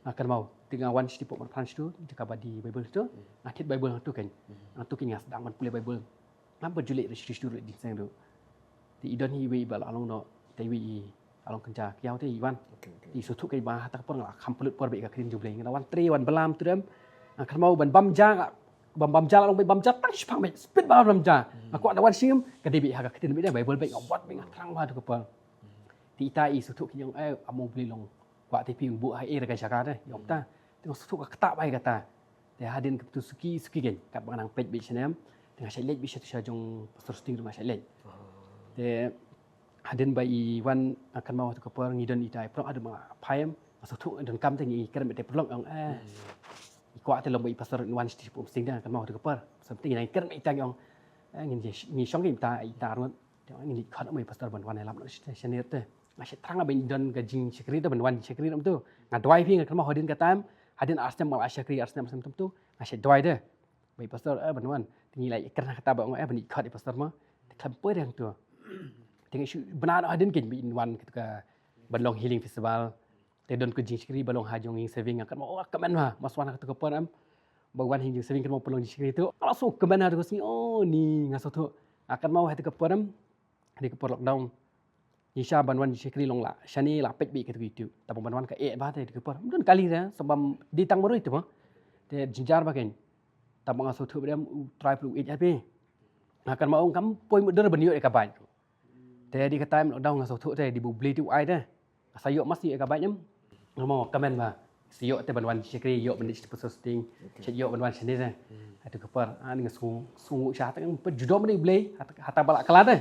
Nga kynmaw te nga wan sha Port Maprang sha tu, jaka ba die Bible tu. Nga thied Bible hatu kein. Hatu kein nga sdang ban pule Bible. Ngam pat ju leit re sha tu sha tu re jingseng tu. Te i don hi iwei i ba la long noh, te iwei i la long kynja kiaw te i wan. Te i sngewthuh kein ba ha ta ka por nga la kham pynlut por beit ka ktien jong U Blei. Nga la wan trei wan blam tu dem. Nga kynmaw ban bam ja, bam bam ja la long beit bam ja tang shiphang beit. Speed ba bam ja. Nga kwah da wan shim ka dei beit ha ka ktien beit da Bible beit nga wad beit nga thrang ba ha tu ka por. Te ita i sngewthuh kein ong eh amo U Blei long. Kwah te phi buh ha ïa ka jaka te. Ong ta. Te nga sngewthuh ka ktah bai kata. Te hadien katu suki suki kein katba nga nang peit beit shane em. Te nga shait leit beit sha tu sha jong Pastor Sting ruh nga shait leit. Te hadien ba i wan nga kynmaw ha tu ka por ngi don ita i prok hadien ba nga phai em. Nga sngewthuh don kam te ngi kren beit te paralok ong eh. I kwah te long ba i pastor in wan sha tu sha Port Sting te nga kynmaw ha tu ka por. Something ngi nang kren beit ita ngi ong eh ngin ngi shong kein ita ita ruh. Te ngi khot ong ba i pastor ban wan ïalap noh sha shane te. Nga shait thrang ba in don ka jingshakri te ban wan jingshakri ruh tu. Nga duwai phi nga kynmaw hadien ka time hadien ar snem ba la shakri ar snem ar snem tu nga shait duwai te. Ba i pastor eh ban wan. Te ngi la ïa kren ha kata ba ong eh ban ïa khot i pastor ma. Te khlem poi re hangto. Te ngi shu bna noh hadien kein ba in wan katu ka ban long healing festival. Te don ka jingshakri ba long ha jong Ïing Saving nga kynmaw oh kmen ma mas wan ha katu ka por em. Ba wan ha Ïing Saving kynmaw pynlong jingshakri tu. Nga la shu kmen ha katu ka sngi oh ni nga sngewthuh. Nga kynmaw ha katu ka por em. Ha katu ka por lockdown. Ngi shah ban wan jingshakri long la shane la peit beit katu ka YouTube. Tang ban wan ka eh ba te katu ka por. Don kali re sngewbha dei tang marwei te ma. Te jynjar ba kein. Tang ba nga sngewthuh ba dem u Trai pynlong ïeit ha phi. Nga kynmaw ong kam poi mutdur ban ïoh ïa ka bike. Te dei ka time lockdown nga sngewthuh te dei ba U Blei te u ai te. Nga sa ïoh mas ïoh ïa ka bike em. Nga mo kmen ba. Sa ïoh te ban wan shakri ïoh ban dei shiphew sosting. Sa ïoh ban wan shane te. Ha tu ka por ani nga sngew sngew sha te nga pynjudom dei U Blei. Hata ba la kala te.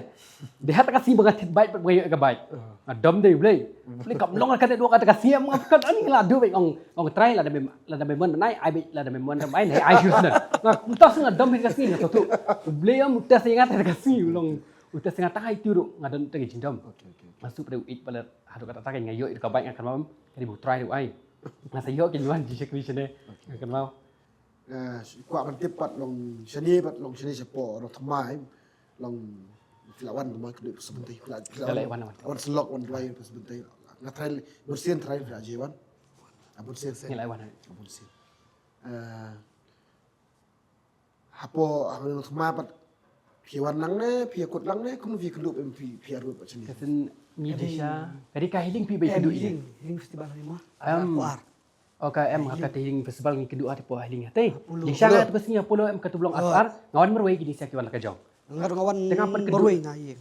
Dei hata ka sngi ba nga thied bike ba nga ïoh ïa ka bike. Nga dom dei U Blei. U Blei kam long ka te dua kata ka sngi em nga pynkat ani la du beit ong ong Trai lada mem lada mem mon nai ai beit lada mem mon ai nai ai shu snen. Nga mynta sngew nga dom beit ka sngi nga sngewthuh. U Blei em u test ïa nga te ka sngi u long. U test ïa nga tang ha itu ruh nga don tang ka jingdom. Nga sngewthuh ba u ïeit ba la haduh katta katta nga ïoh ïa ka bike nga kynmaw ka dei ba u Trai ruh ai. Nga sa ïoh kein wan jingshakri shane nga kynmaw. Kwah ban tip pat long shane pat long shane shapoh Nongthymmai long phi la wan ma kynduh Pastor Bynta phi la wan wan syllok wan duwai Pastor Bynta. Nga trai bunsien trai phi la je wan. Bunsien sien. Nga la wan bunsien. Hapoh hapoh Nongthymmai pat phi wan lang ne phi kut lang ne kum phi kynduh em phi phi arwet pat sini. Ka sien ngi di sha ka dei ka healing phi ba kynduh healing festival ni ma. Em. Ko ar. Oka em ha ka healing festival ngi kynduh ha te po healing ha te. Di sha nga tu ka sngi Apollo em ka tu blong ar ar nga wan marwei ki di sha ki wan la ka jong. Nga nga wan marwei nga ïeng.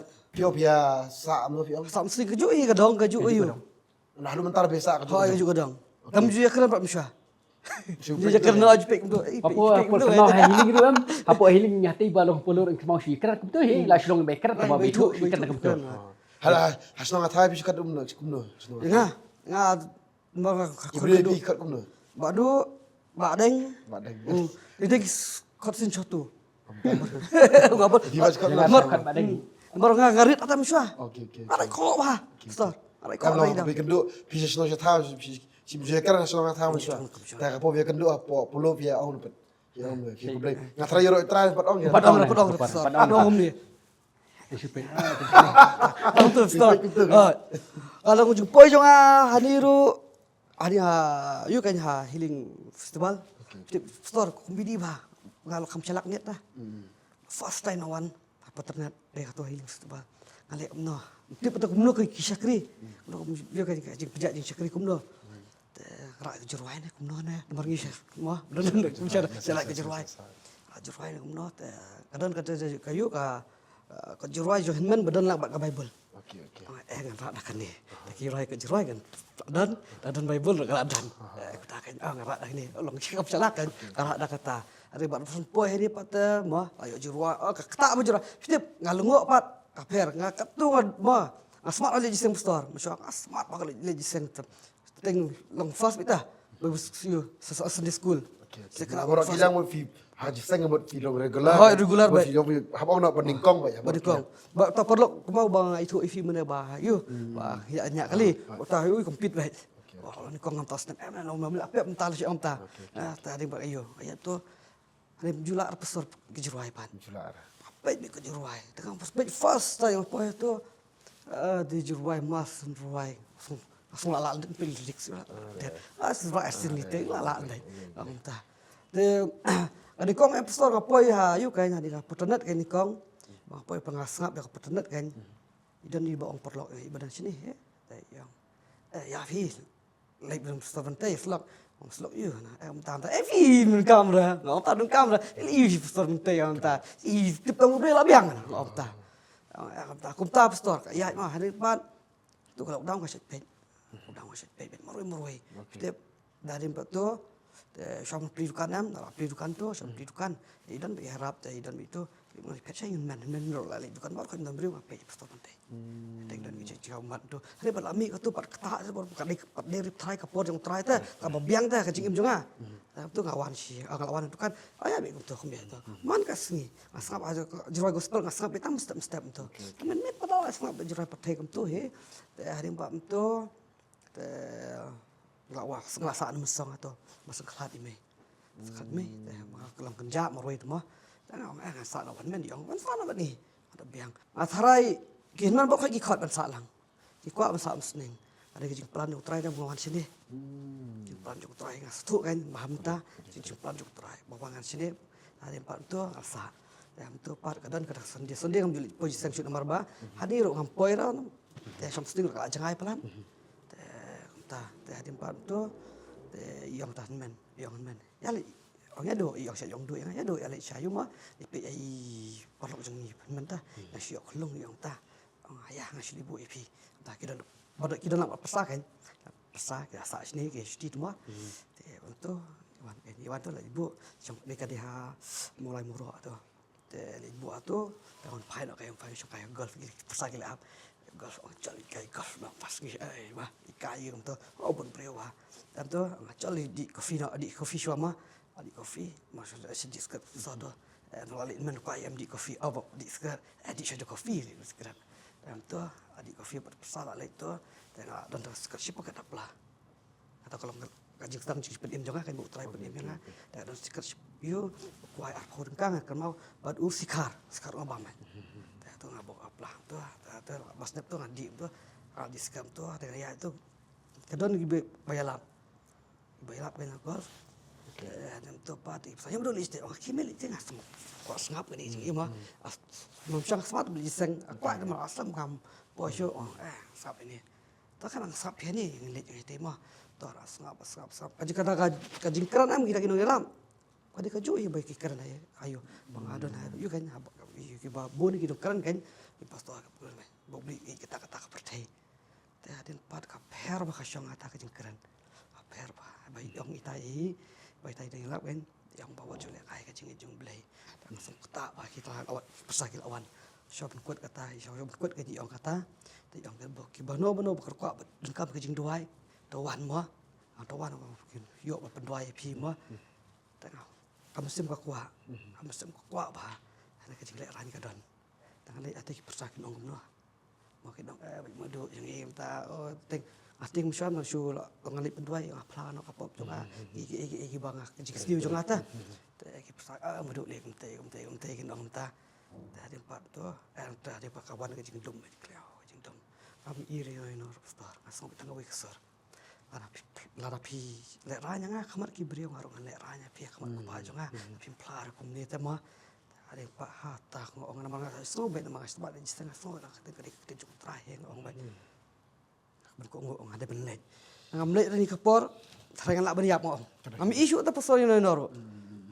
Phi ong phi ïa sah kumno phi ong? Sah mynsngi kajuh hi ka dong, kajuh hi. Nah, haduh mynta phi sah kajuh. Hooid, kajuh ka dong. Ngam ju ïakren pat mynshuwa. Ju ïakren noh, ju peit kumto. Eh, hapoh, peit, peit hapoh kumto, kynnoh eh. Ha healing ruh em. Hapoh healing ïa te ba long polo ring kynmaw shu ïakren kumto hi. La shu long ba ïakren kumba peit shu ïakren kumto. Hala, ha shnong ha thaiñ phi shu kat kumno, kumno. Nga, nga Namar nga ka khun ka duk. Ba duk, ba deng. Ba deng. Hmm. Ite ki s-, kot sin chotu. Ba ba. Di ba kot. Namar kot ba deng. Namar nga nga rit ata mynshuwa. Okay, okay. Nga rit ko ba. Star. Nga rit ko ba. Phi kynduh, phi sha shnong sha thaw, phi sha shnong sha thaw mynshuwa. Ta ka po phi kynduh hapoh polo phi ong pet. Phi ong phi. Nga try ro try pat ong. Pat ong, pat ong, pat ong. Pat ong ni. Tang tu, star. Ah. Ka long jingpoi jong nga hangne ruh, hangne ha, ïoh kan ha Healing Festival. Star, comedy ba. Nga la kham shalak ngiat ta. First time nga wan ha Paternath, dei ha tu Healing Festival. Nga leh kumno. Tip ta kumno ki shakri. Kumno, ïoh kan ka jingpynjah jingshakri kumno. Te, rah ka jingrwai ne, kumno ne, namar ngi sha, mo, don don don sha, sha rah ka jingrwai. Rah jingrwai ne kumno, te, ka don ka, ka, ka ïoh ka, eh, ka jingrwai jong hynmen ba don lang bad ka Bible. Okay, okay. Ah, eh, ngan rah da kane. Te ki rwai ka jingrwai kan don, da don Bible ka la don. Eh, kata kan, ah, ngan rah da kane. Long shi ka pynshai kan, ka rah da kata. Are bad poi hari pat, eh, mo, ïoh jingrwai, oh, ka kata mo jingrwai. Phi tip, nga lyngngoh pat, ka pher, nga katto nga, mo, nga smat leh jingïaseng pastor, mo, nga smat ba leh jingïaseng. Teng long first bit ta. Ba ïoh sa, sa Sunday school. Okay, okay. Sa kena first. Ki jang mo phi ha jingïaseng mo phi long regular. Ha, regular ba. Phi long phi hap ong na ba nyngkong ba ïa. Ba nyngkong. Ba ta paralok kumba ba nga ithuh ïa phi mynne ba ïoh. Ba ïa nya kali. Ba ta ïoh compete ba. Okay, okay. Ba nyngkong ngam ta snem em long mem la pep mynta la shi ong ta. Okay, okay. Ah, ta ding ba ïoh. Ïa to. Hynrei ju lah ar pastor ka jingrwai pat. Ju lah ar. Peit beit ka jingrwai. Tang pas peit first time poi to. Ah, dei jingrwai mas rwai. Song, song la la dei peit lyrics la. Ah, song rwai asin ni te la la dei. Ong ta. Te, ka dei kong em pastor ka poi ha, ïoh kan ha dei ka Paternath kan dei kong. Ba poi pa nga sngap da ka Paternath kan. I don i ba ong paralok i ba don shini, eh. Te ïoh. Eh, ïa phi. Leit bad Pastor Bente, slok. Ong slok ïa na. Eh, ong ta, ong ta. Eh, phi, donkam re. Ong ta, donkam re. Eh, ïa, Pastor Bente, ong ta. I tip tang u dei la biang na. Ong ta. Ong, eh, ong ta. Kumta Pastor, ka ïaid ma, hynrei pat. Tu ka lockdown ka shet peit. Lockdown ka shet peit, peit marwei, marwei. Okay. Tip, da rim pat tu. Te, shong pli dukan em, da la pli dukan tu, shong pli dukan. I don ba i harap, te i don ba i tu. Ngi phet shai ngi men, men ruh la leit dukan ba khoi ym don briew nga peit Pastor Bente. Te don ngi check check mat tu. Hynrei ba la mih katu pat kata se bor ka dei pat dei rip trai ka por jong trai te ka ba biang te ka jingim jong nga. Te tu nga wan shi, ah, nga wan dukan. Aya mih kumtu kumne tu. Man ka sngi nga sngap aja ka jingrwai gospel nga sngap beit tang step step tu. Te men met pat la sngap jingrwai pat thei kumtu he. Te hynrei ba kumtu. Te la wah, nga la sah na mynsong ato, mynsong khlad i mei. Khlad mei, te ma ka long kynjah marwei te ma. Te nga ong, eh, nga sah na wan men, i ong, wan sah na wan i. Nga da biang. Nga tharai, ki hynmen ba khoi ki khot ban sah lang. Ki kwah ban sah mynsneng. Ka dei ka jingplan jong u Trai da ba nga wan shane. Jingplan jong u Trai nga sngewthuh kan, ba ha mynta, jing, jingplan jong u Trai. Ba nga wan shane, nga dei pat mynta nga sah. Te mynta pat ka don ka da Sunday, Sunday ngam ju leit poi jingïaseng shuh namar ba. Hangne ruh ngam poi ruh. Te shong sting ka la jngai palat. Te kumta, te hadien pat to, te i ong ta hynmen, i ong hynmen. Ïa leit, ong ïa duh, i ong sha ïa ong duh, ïa ong ïa duh, ïa leit sha ïuma, i peit ïa i paralok jong ngi hynmen ta, ïa shu ïoh khlung i ong ta. Ong ïa nga shu leit buh ïa phi. Ta ki don, ba don ki don lang pyrsa kan. Pyrsa ki la sah shane ki shuti tu ma. Te wan to, wan kan, i wan to la leit buh, shong ne ka dei ha Mawlai Mawroh to. Te leit buh atu, te wan phai noh ka ïing phai shong ka ïing golf ki pyrsa ki leh hap. Golf ong chal ka ïing golf noh pas ngi ai ma, i ka ïing to, oh bun briew ha. Te to, ong chal i dih coffee noh, dih coffee shuwa ma, dih coffee, ma shu dih skirt sa do. Eh, la leit men ka ïing dih coffee, oh dih skirt, eh dih shuwa dih coffee, dih skirt. Te to, dih coffee pat pyrsa la leit to, te nga don to skirt shi paket da pla. Kata ka long ka jingsdang jingpynim jong nga, ka mut u Trai pynim ïa nga. Te don sikhar ïa u kwai arphew tyngka nga kynmaw bad u sikhar, sikhar u bam. Te to nga buh ka pla to, te to ba snep to nga dih to, nga dih sikhar to, te nga ïa to. Ka don ki ba ïalap. Ba ïalap ka ïa golf. Te to pat i psa ïa mdo list te ong ki mel te nga sngap. Kwah sngap ka ni jing i ma. As mum shang smat ba jiseng kwah te ma aslam kam. Poi shu ong eh sngap ini. Ta ka nang sngap phi ni ngi leit ngi te ma. Ta ra sngap sngap sngap. Ka jingkren ka jingkren am kita ki nongïalam. Ka dei ka ju i bai ki kren ai ayo. Ba nga don ai yu kan ha yu ki ba bun ki nongkren kan. Ki pastor ka pun mai. Ba bli i kita kata ka pyrthei. Te hadien pat ka pher ba ka shong ata ka jingkren. Ka pher ba ba i ong ita i ba ita i dei lap kan. I ong ba wat ju leh kai ka jing jong Blei. Ta ka song kata ba kita awat pyrsa ki lawan. Shop kut kata, shop kut ka ji ong kata. Te ong ka ba ki bano bano ba ka kwah ba dengkam ka jingduwai. To wan mo. Ang to wan ba ki ïoh ba pynduwai phi mo. Te nga ka mynsiem ka kwah. Ka mynsiem ka kwah ba. Hana ka jingleh rain ka don. Te nga leh ate ki pyrsa ki nong kumno. Mo ki nong eh bad madu jong i mynta o teng. Nga teng mynshuwa nga shu la nga leh pynduwai nga phla noh ka pop jong nga. Ki ki ki ki ba nga ka jingsniew jong nga ta. Te ki pyrsa ah madu leh kumte kumte kumte ki nong mynta. Te hadien pat to eh te hadien pat ka wan ka jingdum ka jingkliaw ka jingdum. Kam i ri oi nor pastor nga sngewbha tang wei ka sur. Lada phi lada phi leh rain ïa nga khmat ki briew nga ruh ngan leh rain ïa phi khmat kpa jong nga. Phim phla ruh kumne te ma. Hadien pat ha ta nga ong namar nga sngewbha namar nga sngewbha dei jingsteng nga sngewbha ka dei ka dei ka jong Trai nga ong bha. Ban ko ong nga dei ban leh. Ngam leh ri ka por trai ngan lah ban ïap nga ong. Ngam issue ta pasal ïa nor.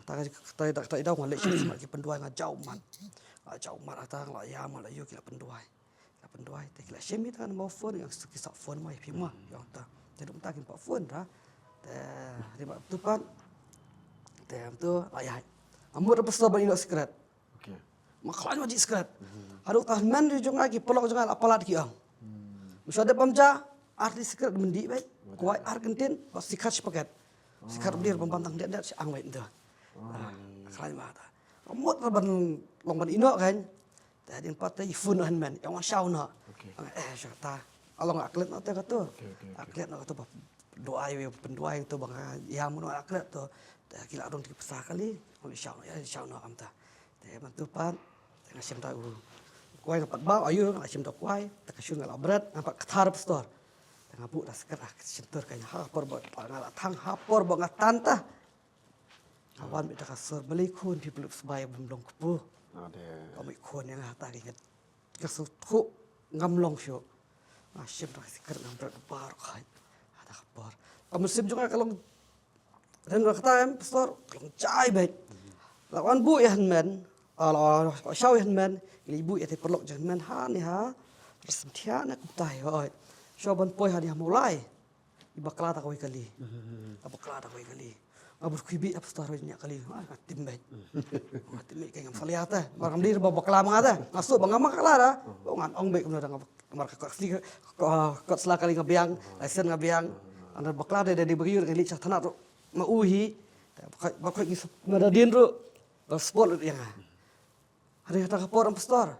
Ta ka ta ta ta i daw nga leh shisha ki pynduwai nga jaw mat. Nga jaw mat ata nga la ïam nga la ïoh ki la pynduwai. La pynduwai te ki la shim ïa ta ka number phone nga ki sa phone ma ïa phi ma ïa ta. Te dum ta ki pa phone ra. Te ri ma tu pat. Te tu la ïa. Amut da pasal ban ïoh secret. Okay. Ma khlaiñ ma ji secret. Haduh ta men ri jong nga ki pelok jong nga la palat ki ong. Musa de bam ja ar di secret mendi bai. Kwai ar kentin ba sikhat sepaket. Sikhat blir bam bantang det det si ang bai nda. Khlaiñ ma ta. Amut ban long ban ino kan. Te hadien pat te i phone hanmen ïa nga shaw na. Eh sha ta. Along a klet na te ka tu. A klet na ka tu ba duai we pynduai tu ba nga ïa mun a klet tu. Te ki la dong ki pisa kali. Ong shaw na ïa shaw na am ta. Te man tu pat te nga shem ta u kwai nga pat ba ayu nga shem ta kwai te ka shun nga la bret nga pat kthar pastor. Te nga bu da skra ka shem tur ka ha por ba nga la thang ha por ba nga tan ta. Ka wan bita ka sur balei khun phi plup sbai bym long kpu. Ka mei khun ïa nga ta ki ngat ka sur thu ngam long shu. Nga shim da ka sikar ngam bret bar khai. Hada ka por ka musim jong nga ka long ren ra kata em pastor ka long jai beit. La wan bu ïa hynmen la shaw ïa hynmen. Ili bu ïa te perlok jong hynmen ha ni ha. Rasem thiah na kumtai hoi. Shaw ban poi ha ni ha Mawlai. I bakla ta kawei kali. A bakla ta kawei kali. Nga bud khuibi ap star nya kali. Nga tim bek. Nga tim bek ngam salia ta. Mar ngam dir ba bakla ma nga ta. Nga suk ba ngam bakla ta. Ba ngan ong bek kumno ta nga mar ka kot sli ka kot sla kali nga biang. License nga biang. Anda bakla ta da di bagi nga li cha thanat ru. Ma u hi. Ba khoi ngi ma da din ru. Ba sport ru yang. Hari kata ka por ang pastor.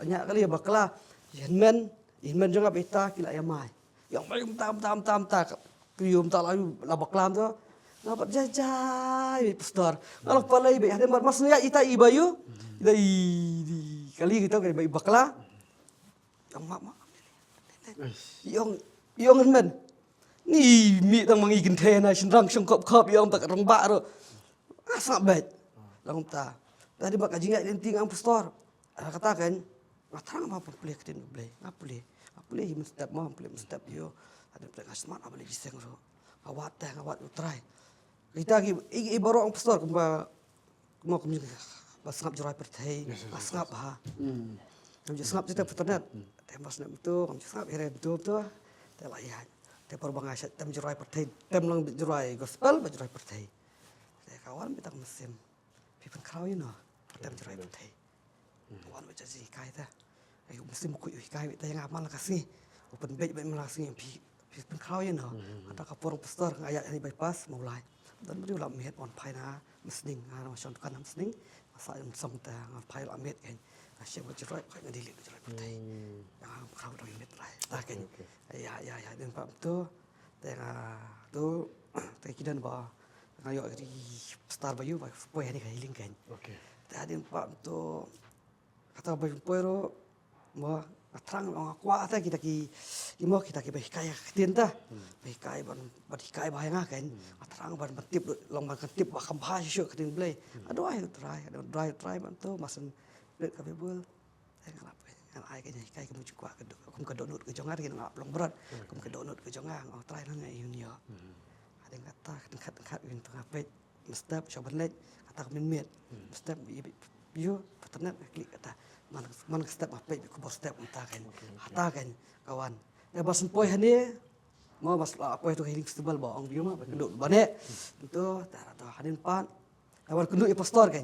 Nya kali bakla. Hynmen, hynmen jong nga bita ki la ïa mai. Ïa mai mta mta mta mta. Ki ïa mta la la bakla mta. Nga pat jai jai pastor. Nga la palai be hynmen mas ïa ita i bayu. Ita i kali kita ka bakla. Ïong ma ma. Ïong ïong hynmen. Ni mi tang mangi kynthei na shynrang shong kop kop ïong tak rong ba ro. Nga sngap beit. Long ta. Tadi ba ka jingïaid lynti ngan pastor. Kata kan nga thrang ba pynpule ktien U Blei. Nga pule. Nga pule hi mynstep ma pule mynstep ïo. Tadi nga smat ba leh jiseng ro. Nga wad te nga wad U Trai. Kita ki i baroh ang pastor kumba Mo kum ba sngap jroi pyrthei, ba sngap ha. Ngam ju sngap jroi pyrthei. Te mas na mtu, ngam ju sngap here mtu mtu. Te la ïa. Te por ba nga sha tem jroi pyrthei, tem lang jroi gospel ba jroi pyrthei. Te kawan bita ka mynsiem. Phi pynkhraw ïa no, tem jroi pyrthei. Kawan ba jai kai ta. Ai u mynsiem u khuid u hikai beit ta ïa nga man la ka sngi. U pynbeit beit man la ka sngi phi phi pynkhraw ïa no. Ata ka por pastor nga ïaid hani bypass Mawlai. Don briew la miet wan phai na Mesning nga na shong dukan na Mesning. Nga sa ïa song ta nga phai la miet kan. Nga shem ka jroi phai nga dili ka jroi pyrthei. Nga khraw dang miet lai. Ta kan. Ïa ïa ïa din pam tu. Te nga tu te ki don ba nga ïoh ri pastor ba ïu ba poi hani ka healing kan. Te din pam tu. Kata ba poi ro mo nga thrang nga kwah ta kita ki mo kita ki ba hikai ka ktien ta. Ba hikai ban ban hikai ba nga kan. Nga thrang ban ban tip long ban kan tip ba kham bha shisha ka ktien Blei. Aduh ai trai aduh trai trai ban tu masan rit ka Bible. Te nga lap ka Nga ai ka jinghikai kum ka jingkwah ka doh, kum ka dohnud ka jong nga, ki nang ap long brot. Kum ka dohnud ka jong nga, nga ong Trai, nang nga ïa un ïoh. Hadien kata, khatduh khatduh, khatduh, ïa nga peit mynstep, shu ban leit, kata ka mynmiet. Mynstep, ïa, ïa, ïa, internet, nga klik kata. Man, man ka step, nga peit, ïa, khubor step, mynta kan. Hata kan, ka wan. Ïa, ba shen poi hangne, mo, ba shen poi tu Healing Festival, ba ong ïa ma, ba kynduh ba ne. Tu, ta, ta, hadien pat. Te wan kynduh ïa pastor kan.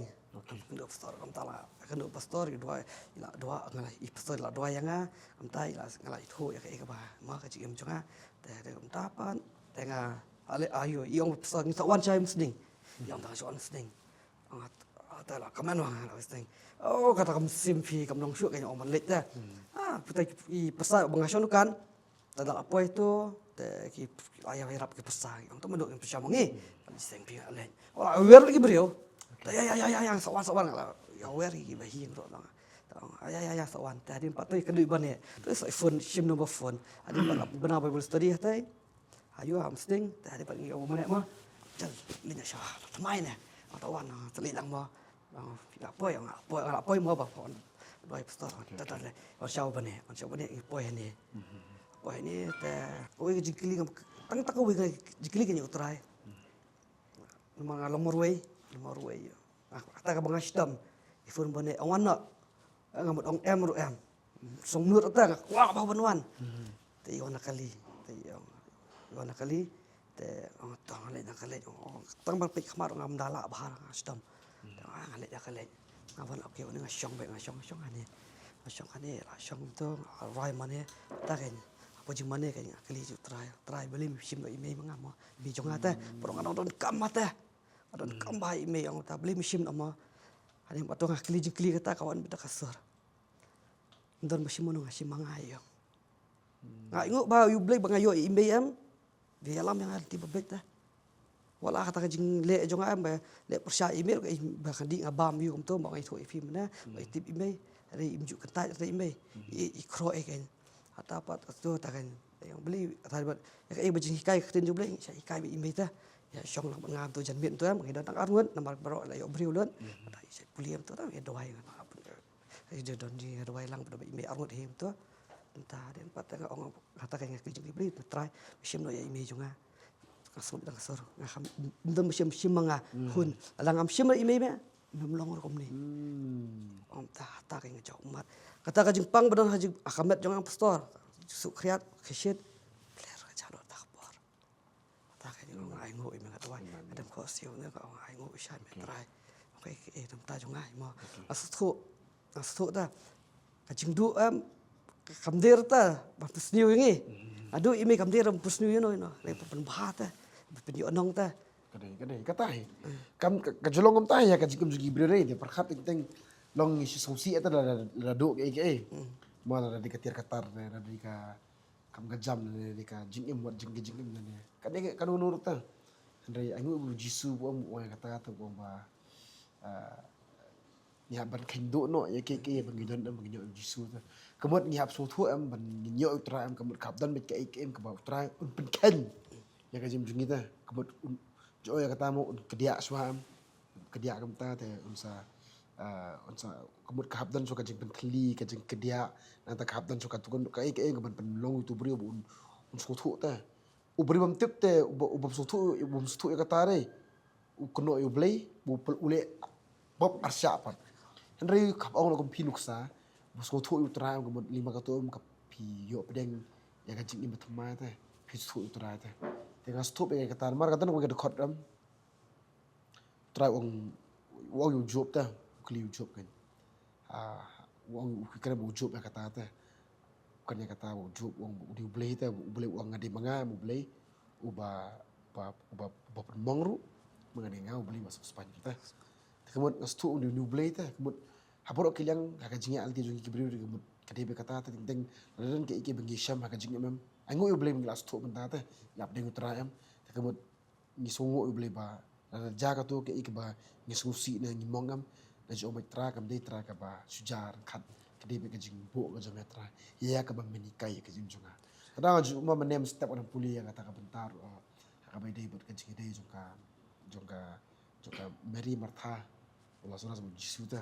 Kynduh pastor, kumta la kynduh pastor, ïa duwai, ïa la duwai, nga la, ïa pastor ïa la duwai ïa nga, kumta ïa la, nga la ithuh ïa ka, ïa kaba, ma ka jingim jong nga. Te, te kumta pat, te nga, ale, ayo, ïa ong pastor, ngi sa wan shai mynsngi. Ïa ong tang sa wan mynsngi. Ong, te la, kmen wa nga la mynsngi. Oh, kata ka mynsiem phi, kam long shuh kan, ong ban leit te. Ah, phi te, ïa pastor ba nga shong dukan. Te da la poi tu, te ki, ki la ïa ïarap ki pyrsa, ki ong to mano ki pyrsa ma ngi. Kan seng phi nga leit. Wala wer ki briew. Te ïa, ïa, ïa, ïa, ïa, sa wan, sa wan, la ïa wer ki ba hi ruh lang. Te ong, ïa, ïa, ïa, ïa, sa wan. Te hadien pat te ka dei ba ne. Te sa phone, shim number phone. Hadien pat la bna Bible study te. Ayo, am sting, te hadien pat ngi ong ma ne ma. Jal, leit na sha, thymmai ne. Te wan, te leit lang ma. Ba phi la poi, nga la poi, nga la poi mo ba pon. Doi pastor, ta ta le. Wan shau bane, wan shau bane, i poi ne. Poi ne, te, oi, ka jingkylli ngam, tang ta ka wei ka jingkylli ka ni u Trai. Namar nga long marwei, long marwei. Ah, kata ka ba nga shitom. I phone bane, ong wan noh. Nga mut ong em ruh em. Song mut ta nga kwah ba ban wan. Te i wan na kali, te i ong, i wan na kali. Te ong to nga leit na kali, ong, ong, tang ban peit khmat ngam da lah bha nga shitom. Te ong, ah, nga leit na kali. Nga wan, okay, wan nga shong beit, nga shong, nga shong hangne. Nga shong hangne, la shong to, nga rwai mane, ta kein. Hapoh jingmane kein nga kylli ïa u Trai, Trai balei me shim noh i mei ma nga mo, i mei jong nga te. Pero nga donkam ma te. Nga donkam bha i mei, ong ta balei me shim noh mo. Hadien ba to nga kylli jingkylli kata ka wan beit da ka sur. Ym don ba shim mano, nga shim ma nga ïa. Nga ainguh ba ïa U Blei ba nga ïoh i mei em. Ba ïalam ïa nga lynti ba beit te. Wat la kata ka jingleh jong nga em ba leh pyrshah i mei, ba ka dei nga bam ïa kumto ba nga ithuh ïa phi mynne ba i tip i mei. Hynrei im ju kyntait hynrei i mei. I, i khroh ïa kein. Hata pat to ta kein. Ïa U Blei kata bad ïa kaei ba jinghikai ka ktien jong U Blei, shah hikai ba i mei te. Ïa shong lang bad nga to janmiet to em, ngi don tang arngut namar baroh la ïoh briew lut. Hata i shah pule em to ta ïa duwai nga. Ai, da don jingduwai lang ba i mei arngut hi mynta. Mynta hadien pat nga ong kata ka nga kylli jingkylli ba Trai, me shim noh ïa i mei jong nga. Nga sngewbha dang sur, nga kham, ym don ba shim, shim ma nga hun. Lada ngam shim ïa i mei me, mem long ruh kumne. Ong ta, ta ka nga jong mat. Kata ka jingpang ba don ha jing, ha ka met jong nga pastor. Suk khriat, khishit. Kler ka jalo ta ka por. Ta ka jong nga ainguh i me nga duwai. Adam ko siu ne ka ong ainguh i sha me Trai. Ong ka i, i dam ta jong nga i mo. Nga sngewthuh. Nga sngewthuh ta. Ka jingduh em, ka, kam der ta ban pynsniew ïa ngi. Adu i me kam der ban pynsniew ïa no ïa no. Lei pynbha ta. Pynïoh nong ta. Ka dei, ka dei, kata hi. Kam, ka, ka jyllong kam ta hi ka jingim jong ki briew re, de pyrkhat teng teng long ngi shu sngewsih ta la, la, la duh kaei kaei. Ma la dei ka tiar ka tar, la dei ka kam ka jam ne, ne ka jingim wat jing ka jingim ne, ne. Ka dei ka, ka nuru ta. Hynrei ainguh ba u Jisu ba ong, ong kata, kata ba ong ba, ah, ngi hap ban kheiñ duh noh ïa kiei kiei ba ngi don, ba ngi ïoh u Jisu ta. Ka mut ngi hap sngewthuh em ban ngin ïoh u Trai em, ka mut ka hap don beit kaei kaei em kaba u Trai un pynkheiñ ïa ka jingim jong ngi ta. Ka mut un jooh ïa kata mo un kdiah shuwa em. Kdiah kumta te un sa, ah, un sa, ka mut ka hap don shuwa ka jingpynthylli, ka jingkdiah, nangta ka hap don shuwa ka tukun, kaei kaei kaban pynlong ïa utu u briew ba un, un sngewthuh te. U briew bym tip te, uba, uba bym sngewthuh, uba bym sngewthuh ïa kata re. U kynnoh ïa U Blei, u pynlong u leh pop arshah pat. Hynrei ka hap ong la kum phi nuksa, ba sngewthuh ïa u Trai, ka mut lei ma kato em ka phi ïoh pdeng ïa ka jingim ba thymmai te, phi sngewthuh ïa u Trai te. Te nga sngewthuh ïa kata, namar ka don kawei ka dkhot em. Trai u ong, u ong ïa u Job te, u kylli ïa u Job kan. Ah, u ong u kren ba u Job ïa kata te. Kan ïa kata ba u Job u ong u dei U Blei te, U Blei u ong nga dei ma nga, U Blei uba, uba, uba, uba pynmong ruh, ma nga dei nga U Blei uba sngewspain te. Te ka mut nga sngewthuh u dei U Blei te, ka mut ha baroh ki liang ha ka jingïaid lynti jong ki briew te ka mut ka dei beit kata te teng teng lada don kaei kaei ba ngi shem ha ka jingim em. Ainguh ïa U Blei ba ngi la sngewthuh mynta te, ïa pdeng u Trai em. Te ka mut ngi sngewnguh ïa U Blei ba lada jia kato kaei kaba ngi sngewsih ne ngi mong em, nga ju ong ba Trai kam dei Trai kaba shu jia ryngkat, ka dei beit ka jingbuh ka jong me Trai ïa kaba men hikai ïa ka jingim jong nga. Kata nga ju ma mynne mynstep nga dang pule ïa kata ka bynta ruh, ha kaba ïadei bad ka jingïadei jong ka, jong ka, jong ka Mary, Martha, u Lazarus bad u Jisu te.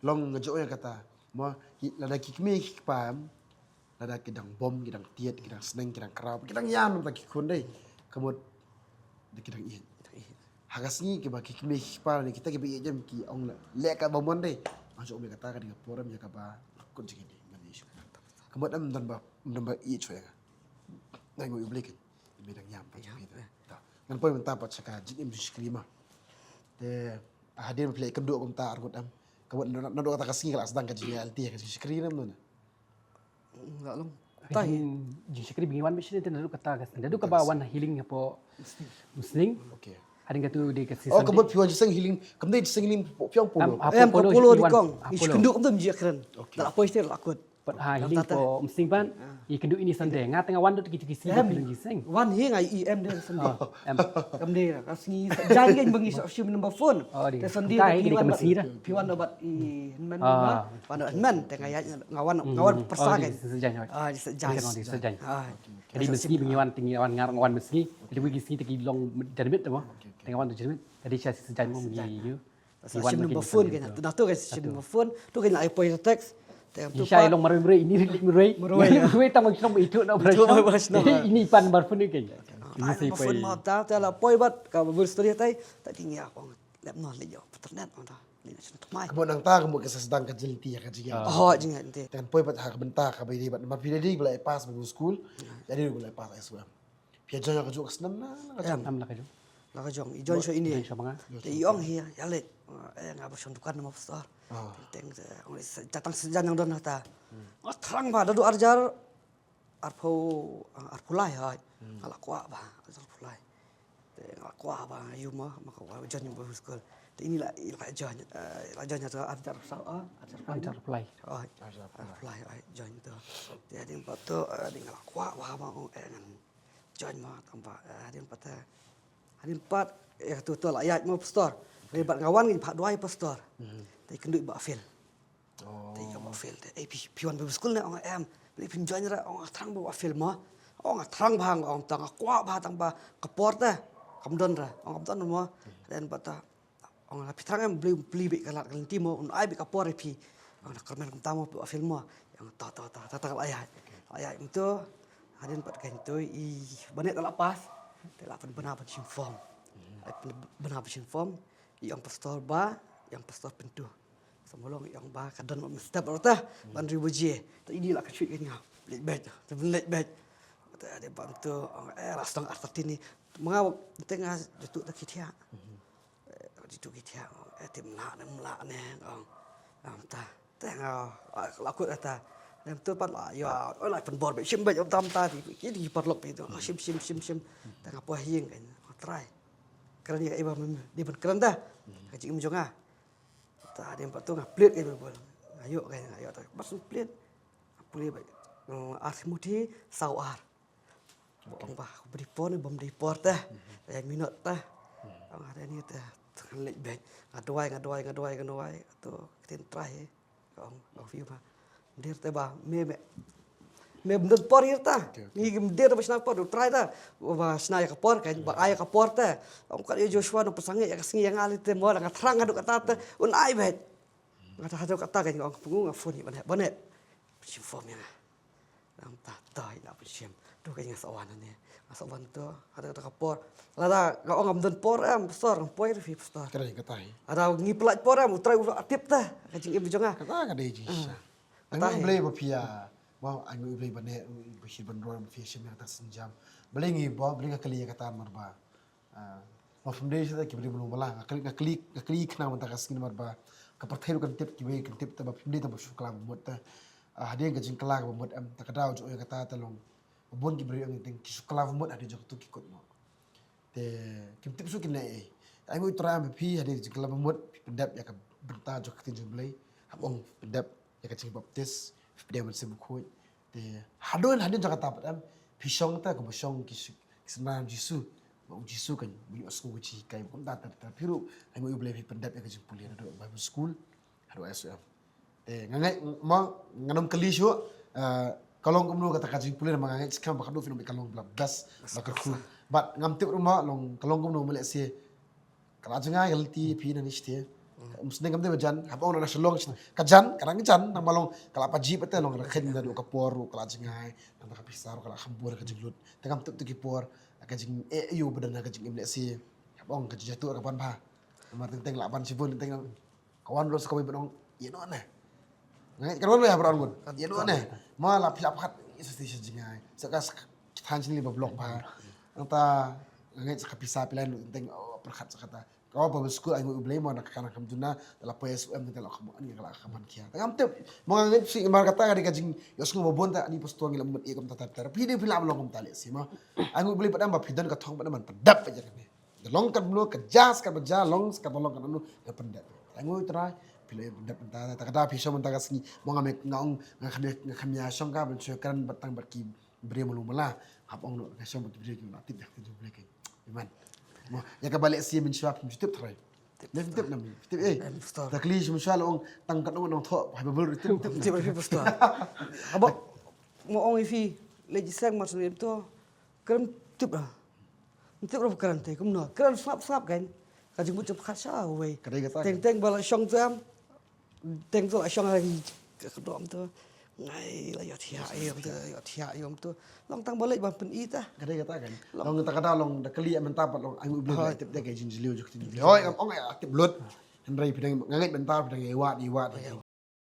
Long nga ju ong ïa kata. Mo, ki, lada ki kmie ki kpa em, lada ki dang bom, ki dang tied, ki dang sneng, ki dang kraw, ki dang ïam, lada ki khun dei. Ka mut da ki dang ïeit. Ha ka sngi kiba ki kmie ki kpa ne kita kiba ïeit jem ki ong la. Leh kaba mon dei. Nga ju ong ïa kata ka dei ka por em ïa kaba kut jingim dei. Ngan ïa shu. Ka mut em don ba, em don ba ïeit shuwa ïa nga. Ngan ïa u Blei ken. Ïa me dang ïam pat. Ïam, ïa. Ta. Ngan poi mynta pat sha ka jingim jingshakri ma. Te hadien phi leh kynduh kumta arngut em. Ka mut na, na, naduh kata ka sngi ka la sdang ka jingïaid lynti ka jingshakri ne em no ne. Nga long. Tai. Jing, jingshakri ba ngi wan bishni te naduh kata ka sngi. Naduh kaba wan healing hapoh Musning. Okay. Hadien katu dei ka sngi Sunday. Oh, ka mut phi wan jingseng healing. Kam dei jingseng healing phi wan Apollo. Em, Apollo, Apollo di kong. Ish kynduh kam dum jia kren. Okay. Da la poi state la kut. Pat ha healing hapoh Musning pat. I kynduh ini Sunday. Nga teng nga wan dot ki ki sngi healing jingseng. Wan hi nga i em de Sunday. Kam dei ka sngi jan ngi ba ngi shim number phone. Oh, dei. Te Sunday phi wan bad i hynmen ba. Wan hynmen te nga ïa nga wan nga wan pyrsa kan. Ah, di sejan. Di sejan. Jadi mesti ngi wan, te ngi wan, nga wan mesti. Jadi wei ki sngi te ki long janmiet mo. Te nga wan tu janmiet. Jadi sha sejan mo ngi ïa. Shim number phone kan. Tu dah tu kan shim number phone. Tu kan ai poi text. Te tu sha long marwei marwei ini rit marwei. Marwei tang bang shnong itu na. Ini pan number phone ni kan. Ini sai poi. Phone ma ta te la poi bad ka bul story tai. Ta ding ïa kong. Lep no le yo internet ma ta. Ni na shnong tmai. Ka mut nangta ka mut ka sa sdang ka jingïaid lynti ïa ka jingïaid. Oh, jingïaid lynti. Te ngan poi bad ha ka bynta kaba ïadei bad namar phi ready ba la pass ba u skul. Ïa dei ba la pass S O M. Phi ïa join ïa ka juh ka snem na la ka juh. Em, la ka juh. La ka juh. I join shuwa ini. Join shuwa ma nga. Te i ong hi ïa leit. Eh, nga ba shong dukan na ma pastor. Teng te ong leit sa jatang sa jan nang don hata. Nga thrang ba da du arjar arphew, ah, arphew lai hai. Nga la kwah ba, arphew lai. Te nga la kwah ba, ïa ma, ma kwah ba join ba skul. Te ini la, la join, eh, la join ïa arphew lai, ah, arphew lai. Arphew lai, ah, join tu. Te hadien pat tu, eh, nga la kwah ba, ba, eh, ngan join ma, tang ba, eh, hadien pat, eh, hadien pat, eh, tu, tu la ïaid ma pastor. Hadien pat nga wan ngi pat duwai pastor. Te kynduh ba fail. Te ïa ba fail te. Eh, phi, phi wan ba skul ne, ong em. Te phim join re, ong, thrang ba, ba fail mo. Ong, thrang ba, ong, tang kwah ba, tang ba ka por te kam don re. Ong, kam don mo. Then ba ta, ong, phi thrang em, beli, beli bik ka lad ka lynti mo, un ai bik ka por ïa phi. Ong, na kyrmen kumta mo, ba fail mo. Ong, ta, ta, ta, ta, ta, la ïa. La ïa, ym to. Hadien pat kein to, i, ba ne ta la pass. Te la pynbna ban shim form. Ai pynbna ban shim form. I ong pastor ba, i ong pastor Pyntu. Sa mlong i ong ba, ka don mo step rota. Ban ri baje. Ta ini la ka chuit kein nga. Leit beit. Ta leit beit. Ta de bam to, ong, eh, la sdang artatini. Manga, te nga jatu ta ki thiah. Eh, jatu ki thiah. Eh, te mla ne, mla ne, ong. Ong ta. Te nga, ah, la kut ta. Dem tu pat la, ïa, oh, la pynbor beit, shim beit, ong tam ta, di, di, di parlok beit tu. Oh, shim, shim, shim, shim. Te nga poi ha ïing kein. Ong Trai. Kren ïa ka i ba mem, di ban kren ta. Ka jingim jong nga. Ta, dem pat tu nga plie kein ba bol. Nga ïoh kein, nga ïoh ta. Bas plie. Nga plie beit. Ong, ar Timothi, saw ar. Ong ba, bri por ne, bym dei por te. Dei minot te. Ong, ada ni te. Nga leit beit. Nga duwai, nga duwai, nga duwai, nga duwai. Tu, ktien Trai. Ong, ong phi ba. Mder te ba, me, me. Me mder por ïa ta. Ngi mder ba shna por, u Trai ta. Ba shna ïa ka por, kein, ba ai ïa ka por te. Ong kat ïa Joshua, nang pyrshang ïa ka sngi ïa nga lei te mo, la nga thrang haduh katta te. Un ai beit. Nga ta haduh katta kein, ong pyngu nga phone ïa ba ne, ba ne. Shim form ïa nga. Ong ta, ta, ïa la pynshim. Tu kein nga sa wan ne. Nga sa wan tu, haduh katta ka por. Lada nga ong ngam don por em, pastor, ngam poi ruh phi pastor. Kren kata hi. Lada ngi pyllait por em, u Trai u la tip te. Ka jingim jong nga. Kata ka dei jingshisha. Kata hi. Blei ba phi ïa, ba, ai ngi Blei ba ne, ba phi ban roi, ba phi ïa shim ïa kata sienjam. Blei ngi ba, Blei nga kylli ïa kata mar ba. Ah, ba phim dei shisha ki briew mluh mala. Nga kylli, nga kylli, nga kylli khnang mynta ka sngi namar ba ka pyrthei ruh kan tip, kiwei kan tip te ba phim dei tang ba shu kylla ba mut te. Ah, hadien ka jingkylla ba mut em, ta ka daw jong ïa kata te long. Ba bun ki briew ong teng ki shu kylla ba mut hadien jong katu ki kut mo. Te kim tip shuh kin leh ei. Ai ngi u Trai ba phi hadien ka jingkylla ba mut, phi pyndep ïa ka bynta jong ka ktien jong Blei. Hap ong pyndep ïa ka jingbaptis, phi pdiang mynsiem bakhuid. Te hadien, hadien jong kata pat em, phi shong te kumba shong ki, ki synran Jisu. Ba u Jisu kan, ba u ïohsngew ka jinghikai, kumta ter ter phi ruh, ai ngi U Blei phi pyndep ïa ka jingpule naduh Bible school haduh I S O M. Te nga ngeit mo, ngan ym kylli shuh, eh, ka long kumno kata ka jingpule, namar nga ngeit skhem ba ka dei phi long ba ka long ba la best, ba kyrkhu. Bad ngam tip ruh mo long ka long kumno, ma lehse ka la jngai ka lynti phi na ni shtei. Ym sdang kam dei ba jan, hap ong na Shillong ka jan, ka dang jan, namar long ka la pajip te long ka dang khein naduh ka por ruh ka la jngai, nangta ka pisa ruh ka la kham bun ka jinglut. Te ngam tip tu ki por ka jing, eh, ïoh ba don ka jingim lehse. Hap ong ka jingjatuh ka ban bha. Namar teng teng la ban shibun teng teng. Ka wan ruh sa kawei ban ong, ïa noh ne. Nga ngeit ka wan ruh ïa ba wan ngut. Ïa noh ne. Ma la phi la pyrkhat, ïa sa station jngai. Sa ka sa ki than sini ba block ba. Nangta nga ngeit sa ka pisa phi la lut teng, oh, pyrkhat sa kata. Ka wan ba school ai ngut U Blei mo na ka kane kam duna, da la poi S O M te la kham an ka la kham an kia. Te ngam tip. Mo nga ngeit shi mar kata ka dei ka jing, ïohsngew ba bun ta ani pastor ngi la mut ïa kumta ter ter. Phi dei phi la long kumta lehse mo. Ai ngut U Blei pat em ba phi don ka thong pat em ban pyndep ïa kane. Da long katno ka ja, sa katba ja, long sa katba long katno, nga pyndep. Ai ngut Trai, phi la pyndep mynta, ta ka da phi shong mynta ka sngi, mo nga me, nga ong, nga kham, nga kham ïa shong ka ban shu kren bad tang bad ki briew mluh mala. Hap ong noh, nga shong bad ki briew ki mla tip ïa ka jingpule kein. Amen. Mo, ïa kaba lehse mynshuwa phim ju tip Trai. Phim tip nam, phim tip, eh. Em, pastor. Ta kylli mynshuwa la ong, tang katno nongthoh, Bible ruh tip, tip. Tip, tip, pastor. Haba, mo ong ïa phi, leit jingïaseng mar shu ïa to, kren tip dah. Tip ruh kren te kumno. Kren sngap sngap kan. Ka jingmut jingpyrkhat sha uwei. Ka dei kata. Teng teng ba la shong tu em. Teng tu la shong ha ki, ka dom tu. Ngai la ïoh thiah ïa um tu, ïoh thiah ïa um tu. Long tang ba leit ban pyni ta. Ka dei kata kan. Long ta ka da long da kali mynta pat long ai ngut Blei tip da ka jingjylliew jong ka jingim. Hoi ngam ong ai tip lut. Hynrei phi dang nga ngeit mynta phi dang ïa wad ïa wad.